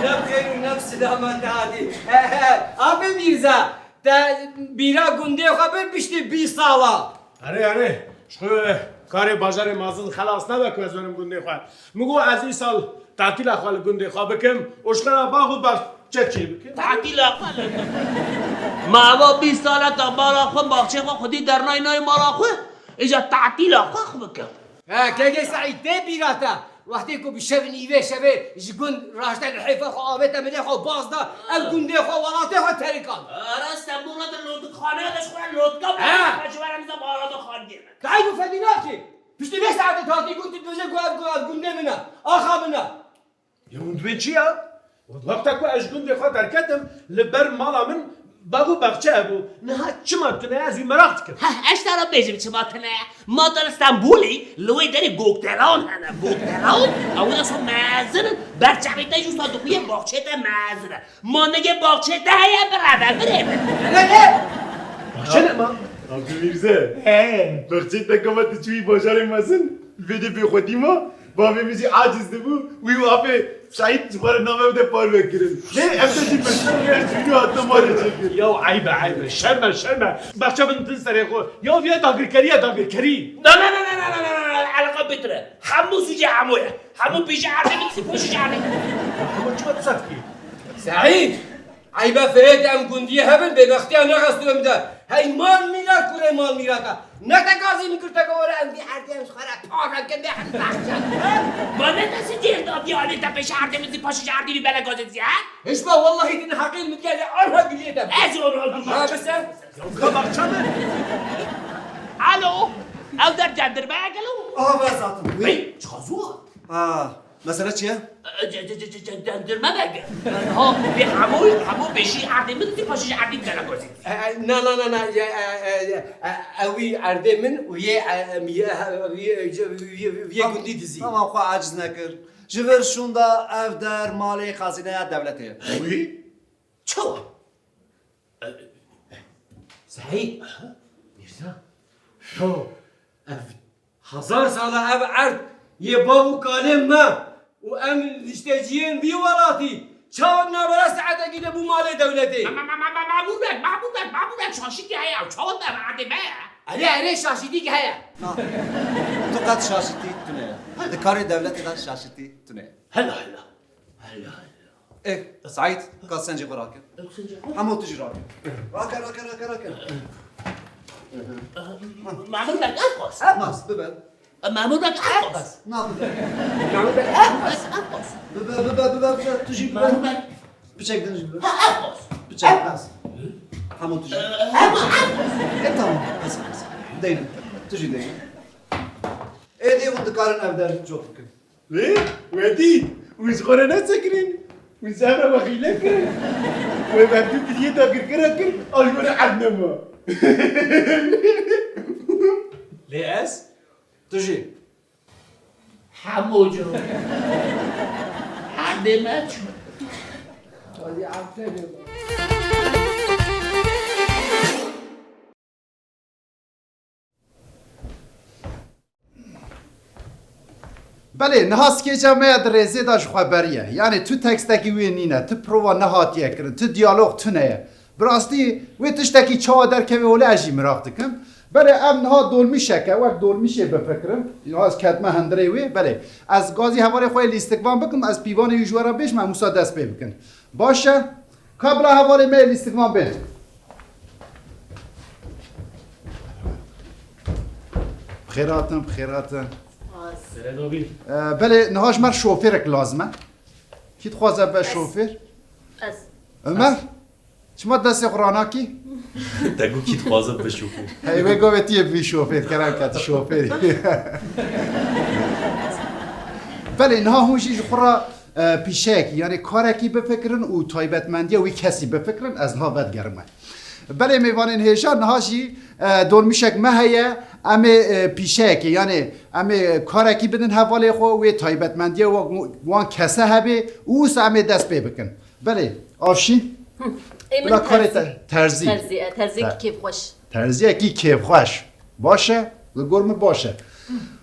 ne xêr û ne silamet hatî. He, he, Apê Mîrza, te bîra gundê xwe bir piştî bîst sala. Erê, erê. Ji xwe karê bajarê mezin xelas nebe ku ez werim gundê xwe. Min got ez îsal tatîla xwe li gundê xwe bikim û ji xwe re bax û baxçe çê bikim. Tatîla xwe li gundê. Ma eva bîst sal e te mala xwe, baxçê xwe xwedî dernayî nayê mala xwe, îja tatîla xwe xwe bikim. He, kekê Seîd, tê bîra te. Wextê ku bi şev nîvê şevê ji gund raşte li hêfa xwe avête milê xwe baz da, ev gundê xwe, welatê xwe terikand. Ara Stenbola de lotixane de ji xwe lotka bû, Ha! ji were bize mala de xandê me. Kayî û fedî nakê. Piştî vê saetê hatî got, tu dibêje ku ev, ku ev gundê min e, axa min e. Ya hûn dibên çi ya? Wexta ku ez ji gundê xwe derketim, li ber mala min bav û baxçe hebû. Niha çima tune ye, ez wî meraq dikim. Heh, ez ji te re bêjim çima tune ye. Ma te li Stenbolê li wê derê gokdelan hene. Gokdelan, ew wisa mezin in. Ber çavê te jî wisa dixuye, baxçeyê te mezin e. Ma nigê baxçeyê te heye bireve, birê min. Ne, ne? Baxçe ne ma? Abdülmîrze. He. Baxçeyê te gava tu çûyî bajarê mezin, vê de bêxwedî ma. Bavê min jî aciz dibû, wî û apê Seîd ji xwe re navê de parve kirin. Lê ev de jî meşhur rêya çûyî hatine malê çêkir. Ya eyb e, eyb e. Şerm e, şerm e. Baxçe min din serê xwe. Ya viya dagirkerî ye, dagirkerî. Na, na, na, na, na, na, na, na, eleqa bêtir e. Hemû sûcê Hemo ye. Hemû pêşî erdê min dizî, paşî erdê min. Hemo çima tu sert kî? Seîd! Eybe firêt em gundiyê hebin, bêbextiya nexestu em de. Hey mal mîra kurê mal mîrata. Ne te gazî min girteke were em vî erdê em ji xwe re pave kin bê em behşe. Ma ne te si cêr da vî alê te pêşî erdê min dizî, paşî ji erdê vî bele gazê dizî, he? Hişba wellahî din heqîl min gelê arha giliyê te. Ez ora giliyê. Ha, bise? Ka baxça min. Alo, ew der cendirmeye gelo? Aha, ben zaten. Hey, çazo. Ha, mesele çi ye? E, ce-, ce-, ce-, ce-, cendirme veke. Ha, vê hemû, hemû pêşî erdê min dizî, paşî ji erdê min bele gazê dizî. E, e, na, na, na, na, ye, e, e, ye, e, ew wî erdê min û yê, e, em, yê, e, yê, yê, yê, yê Tamam, gundî dizî. Tamam, xwe aciz nekir. Ji vir şûnda ev der malê xazîneya dewletê ye. Wî? Çawa? Sehî, Mîrza, to ev hezar sala ev erd yê bav û kalê me. Û em lîsteciyên vî welatî çawa navbera saetekî de bû malê dewletê? Ma-, ma-, ma-, ma-, ma-, Memûr Beg, Memûr Beg, Memûr Beg, şaşîtî heye ew, çawa me erdê me ye? Erê, erê, şaşîtî ki heye. Na, tu qet şaşîtî tune ye. Di karê dewletê de şaşîtî tune ye. Hela, hela. Hela, hela. Ê, Saîd, ka sencê xwe rake. Ew sencê xwe? Hemo tu jî rake. Rake, rake, rake, rake. Memûr Beg, ev qas. Nas, bibe. Memûr Beg, ev qas. Na, bibe. Memûr Beg, ev qas, ev qas. Bibe, bibe, bibe, bibe. Tu jî bibe. Memûr Beg. Piçek din jî bibe. Ha, ev qas. Piçek, nas. Hemo tu jî. Ev qas. E, tamam. Bes, bes. Deyne. Tu jî deyne. Êdî hûn dikarin ev der cot bikin. Wê, we dît. Wî ji xwe re nesekirin. Wî ji hev re we xîle kirin. Wê mevdû diliyê dagirkera kir, a ji we re erd nema. Lê ez? Tu jî. Hemo cû. Erdê me çû. Belê, niha skêca me ya di rêzê de ji xwe beriye. Yanî tu tekstekî wê nîne, tu prova nehatiye kirin, tu diyalog tune ye. Bi rastî wê tiştekî çawa derkeve holê ez jî miraq dikim. Belê ev niha dolmîşek e, wek dolmîşê bifikirin. Niha ez ketime hundirê wê. Belê ez gazî hevalê xwe yê lîstikvan bikim, ez pîvanê wî ji we re bêjim, em wisa dest pê bikin. Baş e. Ka bila hevalê me yê lîstikvan bên. Bi xêr hatin, bi xêr hatin. Spas. Ee, belê niha ji me re şofêrek lazim e. Kî dixwaze be şofêr? Ez. Ömer? Çima destê xwe ranakî? Te got kî dixwaze be şofêr. Hey, wê gavê tu yê bibî şofêr, kerem ke tu şofêr î. Belê, niha hûn jî ji xwe re, e, pîşeyekî, yanî karekî bifikirin û taybetmendiya wî kesî bifikirin, ez niha vedigerim we. Belê mêvanên hêja, niha jî, e, dolmîşek me heye, em ê, e, pîşeyekê, yanî em ê karekî bidin hevalê xwe, wê taybetmendiya wa-, wan kese hebe û wisa em ê dest pê bikin. Belê, Avşîn. Hı. Ê, min Bila karê terzî. te-, terzî. Terzî, e, terziyekî Te-, kêfxweş. Terziyekî kêfxweş. Baş e, li gor min baş e.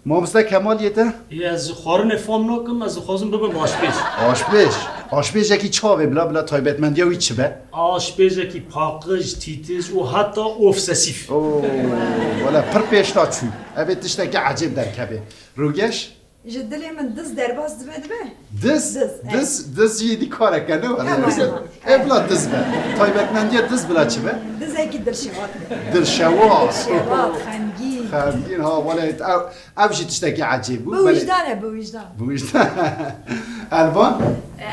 Mamoste Kemal yê te? Ê, ez xwarinê fam nakim, ez dixwazim bibim aşpêj. Aşpêj? Aşpêjekî çavê bila, bila taybetmendiya wî çi be? Aşpêjekî paqij, tîtiz û heta ofsesîf. Oo, wele pir pêş da çû. Ev ê tiştekî ecêb derkeve. Rûgeş? Ji dilê min diz derbas dibe dibe. Diz? Diz, evet. Diz, diz jî dî kareke ne were. Hema, hema. Ev bila diz be. Taybetmendiya diz bila çi be? Dizekî dilşewat be. Dilşewat. Dilşewat, xemgîn. Xemgîn, ha, wele ev, ev jî tiştekî ecêb bû. Bi Belê. Wijdan e, bi wijdan. Bi wijdan. Elvan?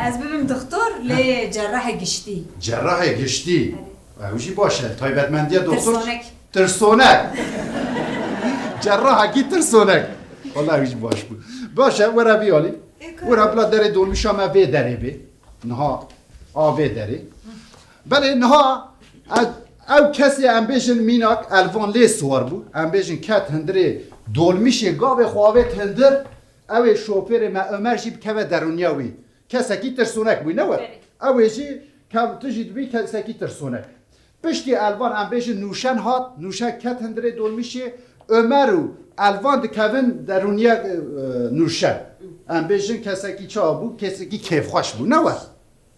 Ez bibim doktor, lê cerrahê giştî. Cerrahê giştî. Evet. Ew jî baş e. Taybetmendiya doktor? Tirsonek. Tirsonek. Cerrahekî tirsonek. Wala ew jî baş bû. Baş e, were vî alî. Ê, kar. Were bila derê dolmîşa me vê derê bê. Niha a vê derê. Belê niha ev, ew kesê em bêjin mînak Elvan lê siwar bû. Em bêjin ket hundirê dolmîşê gavê xwe avêt hundir. Ew ê şofêrê me Ömer jî bikeve derûniya wî. Kesekî tirsonek bû, ne we? Belê. Ew ê jî kev-, tu jî dibî kesekî tirsonek. Piştî Elvan em bêjin Nûşen hat, Nûşen ket hundirê dolmîşê, Ömer û Elvan dikevin derûniya, e, e, Nûşen. Em bêjin kesekî çawa bû? Kesekî kêfxweş bû, ne we?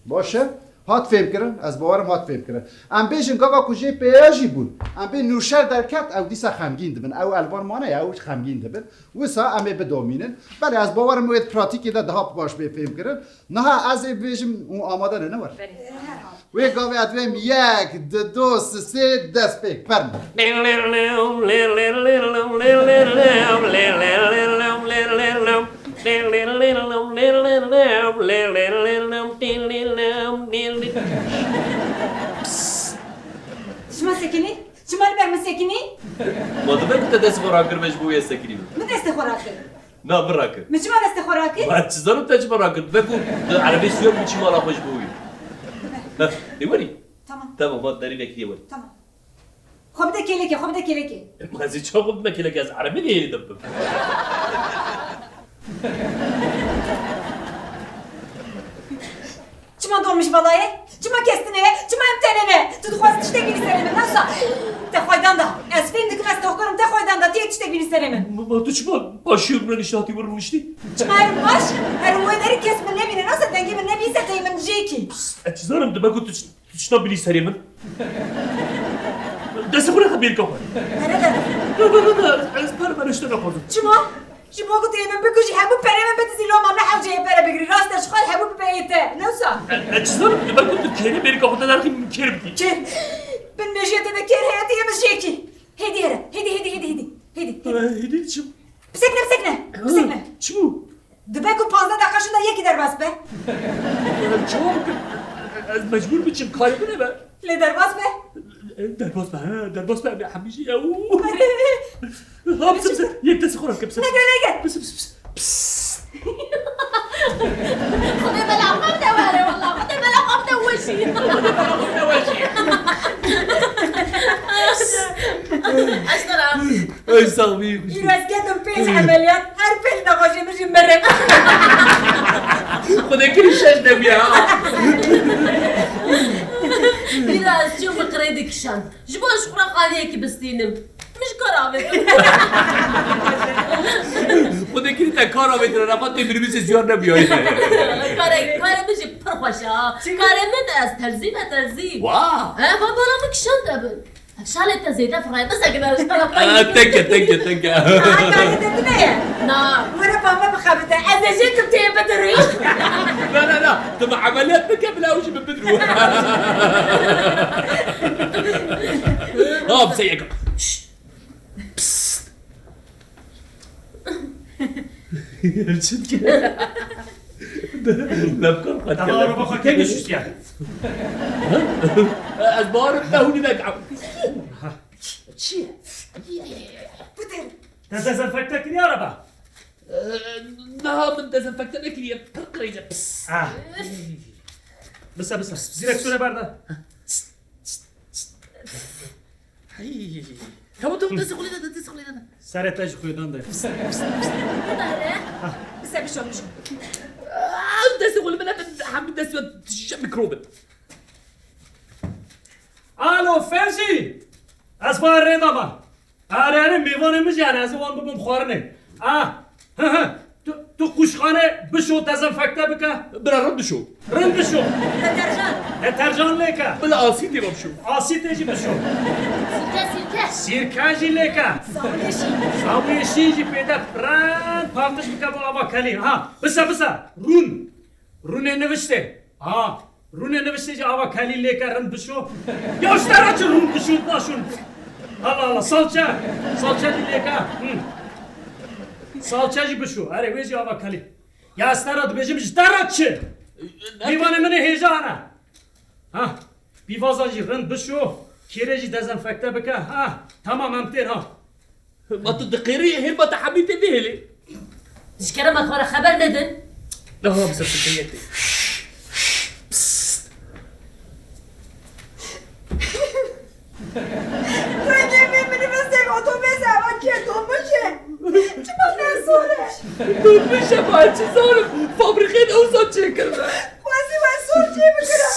Baş e? Hat fêmkirin? Ez bawerim hat fêmkirin. Em bêjin gava ku jê pêya jî bûn. Em bê Nûşen derket, ew dîsa xemgîn dibin. Ew Elvan mane ya, ew xemgîn dibin. Wisa em ê bidomînin. Belê ez bawerim wê di pratîkê de daha baş bê fêmkirin. Niha ez ê bibêjim û amade ne, ne were? Belê. Wê gavê ez dibêm yek, di, du, si, sê, dest pê. Fermo. Çima sekinî? Çima li ber min sekinî? Ma dibe ku te dest xwe rakir be ji bo wê sekinî be. Min destê xwe rakir. Na, min rakir. Min çima destê xwe rakir? Ma çi zanim te çima rakir? Dibe ku di erebê suya bû çî mala xwe ji bo wî. Heh, ê werî. Tamam. Tamam, va derî vekirî ê werî. Tamam. Xwe bide kêlekê, xwe bide kêlekê. Ma ez ê çawa xwe bime kêlekê, ez erebê lê hêlî de bibim. Çima dolmuş bala ye? Çima kes tune ye? Çima em tenê ne? Tu dixwazî tiştekî li serê min, ne wisa? Te xwaydan da. Ez fêm dikim ez doktor im, te xwaydan da. Tî Tiştek bînî serê min. Ma, ma tu çima paşiyê min re niştihatî wir rûniştî? Çima herim baş? Herim wê derî kes min nebîne, nasa dengê min nebîse tey min jêkî. Pst, ez çi zanim, dibe ku tu ç-, tu çi nabînî serê min? Destê xwe neke bêrîka xwe. Here de. Na, na, na, na, ez, ez per, per tiştê naxwazim. Çima? Ji bo ku tu yê min bikujî, hemû perê min bidizî, loma ne hewce yê pere bigirî. Rast e, ji xwe hemû bibe yê te. Ne wisa? E, e, çi zanim, dibe ku tu kêrê bêrîka xwe te derxî min kêr bikî. Kêr? Bin mêjiyê te de kêr heye, tu yê min jêkî. Hêdî here. Hêdî, hêdî, hêdî, hêdî, hêdî. Hêdî, hêdî. E, hêdî çi? Bisekne, bisekne. Bisekne. Çi bû? Dibe ku panzdeh deqa şûnda yekî derbas be. E, çawa bikim? Ez mecbûr biçim, karê min e be. Lê derbas be. E, derbas be, he, derbas be, em ê hemî jî, ew. Erê. Ha, pis, pis, yek destê xwe rake, pis. Neke, neke. Pis, pis, pis. Pis. Xwedê bela xwe bide were, wela. Xwedê bela xwe bide weşî. Xwedê bela xwe bide weşî. Eştera. Ey, sax bî, xwişkî. Îro ez ketim pênc emeliyat, her pênc nexweşê min jî mirim. Xwedê kirî şeş nebiya, ha. Îro ez çûm bi qirêdî kişand. Ji bo ez ji xwe re xaliyekî bistînim. Min ji kar avêtin. Xwedê kirî te kar avêtine, refa tê minibûsê siyar nebiyayî. Karê, karê min jî pir xweş e, ha. Karê min, ez terzî me, terzî. Wa! He, va bala min kişand te bin. Ev şalê te zêde firayê, bisekine ji te re. Aa, teke, teke, teke. Aa, karê te tune ye. Na. Were ba me bixebite. Ez ê jê kim tê bidirî. Na, na, na. Tu min emeliyat bike, bila ew jî min bidirû. Ha, bi se yek. Şşt. Psst. Çi dike? Levkar xwe dike. Tamam, araba xwe kengî şûştiye. Ez bawerim te hûnî vek. Çi ye? Putin. Te dezenfekte kiriye araba? Ee, niha min dezenfekte nekiriye. Pir qirêj e. Pis. Ah. Bise, bise. Direksiyona berda. Hey. Tamam, tamam, destê xwe lê nede, destê xwe lê nede. Serê te ji xwêdan de. Bise, bişo, bişo. Aa, destê xwe li min nede, hemî destê we tije mîkrob in. Alo, Fevzî! Ez xwe rê dama. Erê, erê, mêvanê min jî hene, ez ê wan bibim xwarinê. Ah, hi, hi. Tu, tu qûşxane bişo, dezenfekte bike. Bira, rind bişo. Rind bişo. Deterjan. Deterjan lê ke. Bila asîdê ve bişo. Asîdê jî bişo. Sîrke, sîrke. Sîrke jî lê ke. Sabûnê şîn. Sabûnê şîn jî pê de, rind paqij bike bo ava kelî. Ha, bise, bise. Rûn. Rûnê niviştê. Ha, rûnê niviştê jî ava kelî lê ke, rind bişo. Ya ji te re çi rûn bişo, naşûn. Allah Allah, salçe. Salçe jî lê ke. Hı. Salçe jî bişo. Erê, wê jî ava kelî. Ya ez te re dibêjim, ji te re çi? Ne? Mêvanê min ê hêja hene. Ha, pîvaza jî rind bişo. Kêrê jî dezenfekte bike. Ha, tamam, em tên ha. Ma tu diqêrî, hê ma te hemî tê vê hêlê. Ji kerema xwe re xeber nedin. Aha, bi ser tu yek tê. Psst. Rengê vê minibusê, otobêsê, eva kê, dolmuş e. Çima ne sor e? Dolmuş e, ma çi zanim, fabrîkên ewsan çêkirine. Xwezî we sor çêbikire.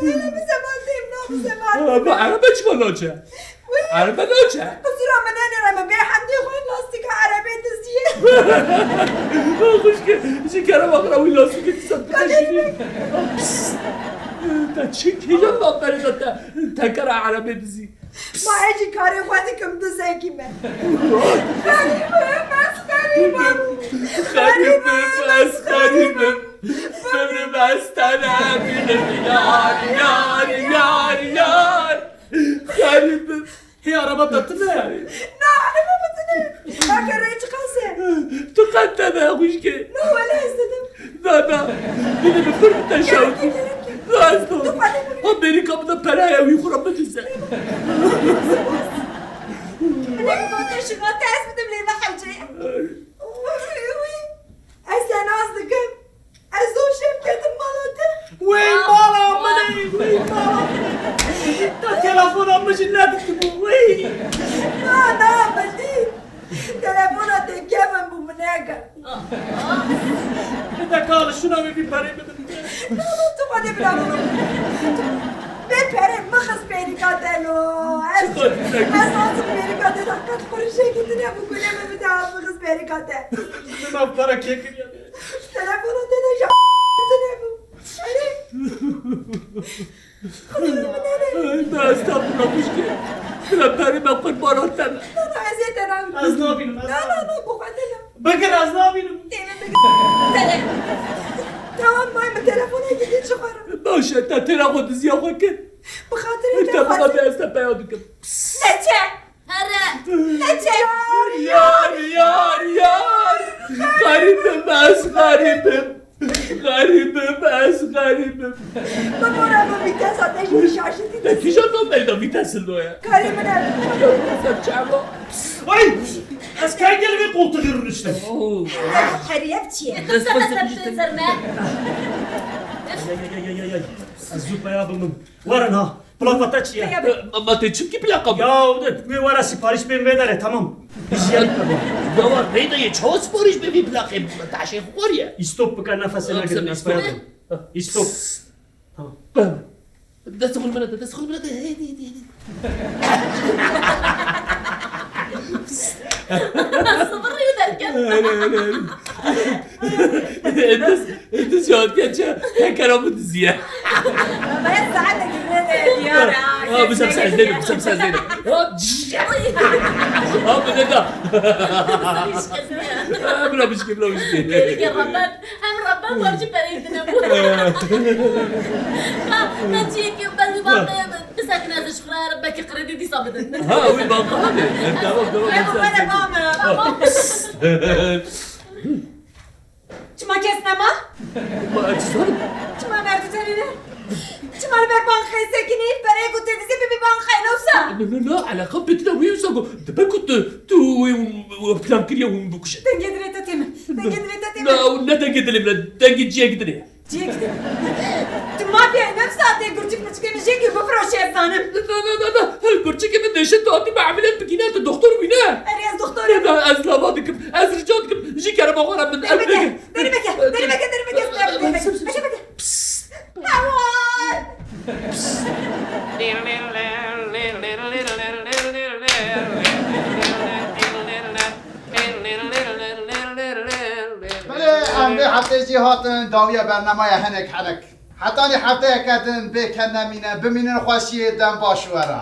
Bela, bi zeman têm na, bi zeman. Ha, bu erebe çima naçe? Wî. Erebe naçe? Qisura min nenêre, min bê hemdê xwe lastîka erebê diziye. Ha, xwişke, ji kerema xwe re wî lastîkê dîsa bikişînî. Kaderî min. Psst. Te çi kêjan da berê de te tekera erebê dizî? Ma ez jî karê xwe dikim, dizekî me. Xerîbim, ez xerîbim. Xerîbim, ez xerîbim. Bimrim, ez te nebînim. Yar, yar, yar, yar. Xerîbim. Hê, araba te tune? Na, araba min tune. Bak, rê çiqas e? Tu qet te ne xwişkê? Na, wele ez didim. Na, na. Bide bi pir bi te şewt. Gerek, gerek. Na, ez to. Tu xwedê bigre. Ha, Amerîka bide peraya wî xwe re bidize. Ne, ba te şuna te ez bidim lê me hewce. Uy, uy. Ez te nas dikim. Ez zor şev ketim mala te. Wey mala min ey, wey mala min ey. Ta telefona min jî neditibû, wey. Na, na, min dît. Telefona te kevin bû, min nekir. Bide ka li şûna wê vî perê bidin. Na, na, tu xwedê bila min. Bê perê min xist pêrîka te lo. Çi xwe? Ez nazim bêrîka te de qet qurişekî tune bû, gulê min bide, ez bixiz bêrîka te. Min ev kara kê kiriye be? Telefona te de ja tune bû. Erê. Xwedê min erê. Na, estexfirullah, pişkê. Bila berê me qurbana te be. Na, na, ez ê te nabînim. Ez nabînim, ez Na, na, nabînim. Na, bi xwe te ne. Bigir, ez nabînim. Têne bigir. Tele. Tamam, may min telefonekî din ji xwe re. Baş e, te têra xwe diziya xwe kir. Bi xatirê te Te bi xatir- xatir ez te peya dikim. Neçe. Here. Neçe. Yar, yar, yar, yar. Xerîb im, ez xerîb im. Xerîb im, ez xerîb im. Bibore bi vîtesa te jî şaşitî Te te. Kîjan navbeyda vîtesil do ya? Karê min e. Ya, sen çava. Ay! Ez kengel vê qoltuğê rûniştim. Oo. Heriyev çi ye? Dest Sen bas de sen yapıştın. Ser me. Ay, ay, ay, ay, ay, ay. Ez zû peya bimim. Warin ha. Plaka te çi ye? Peya bi- Ma, ma te çimkî plaka bi? Ya, wê were sipariş bên vê derê, tamam. Hijyenik be bu. Ya, wa, reyde ye, çawa sipariş be vî plakê? Taşê xwar ye. Stop bike, nefesê Yok, negrin, sen ez stop. Peya bim. Stop. Tamam. Destê xwe li min de, destê xwe li min de. Heydi, heydi, heydi. Sibirî derket. Hele, hele, hele. Hêdis, hêdis ya diye çe, hekera min diziye. Baya saete girmedi diyara. Ha, bu sefer sen dedim, bu sefer sen dedim. Ha, ciş. Ha, bu ne da? Ha, buna bişki, buna bişki. Gelike rabat. Hem Rabbe borcî pereyê din hebû. Ha, ha, çiyekî ber wî banqeya min. Bisekine ez ji xwe re belkî kredî dîsa bidin. Ha, wî banka hebe. Tamam, tamam, Ew tamam. Were ba me. Tamam. Çima kes nema? Ma, ez çi zanim? Çima merdu tenê ne? Çima li ber banqeyê sekinî, pereyê ku tê dizî bibî banqeyê, ne wisa? No, no, no, eleqa bêtina wî wisa ku dibe ku tu, tu wî, wî plan kiriye hûn bikuşe. Dengê dilê te tê min. Dengê dilê te tê min. Na, ew ne dengê dilê min e, dengê ciyekî din e. Ciyekî din. Tu mafya ne wisa tê gurçik mirçikê min jêkî bifiroşî ez zanim. Na, na, na, na. Gurçikê min dêşe tu hatî me emeliya bikîne, tu doktor wî ne? Erê ez doktor im. Na, ez lava dikim, ez rica dikim, ji kerema xwe re min ev neke. Derî veke, derî veke, derî veke, derî veke. Pişt! Hewar! Belê, em vê heftê jî hatin dawiya bernamaya hinek hinek. Hetanî hefteyeke din bê ken nemîne, bimînin xweşiyê, dem baş were.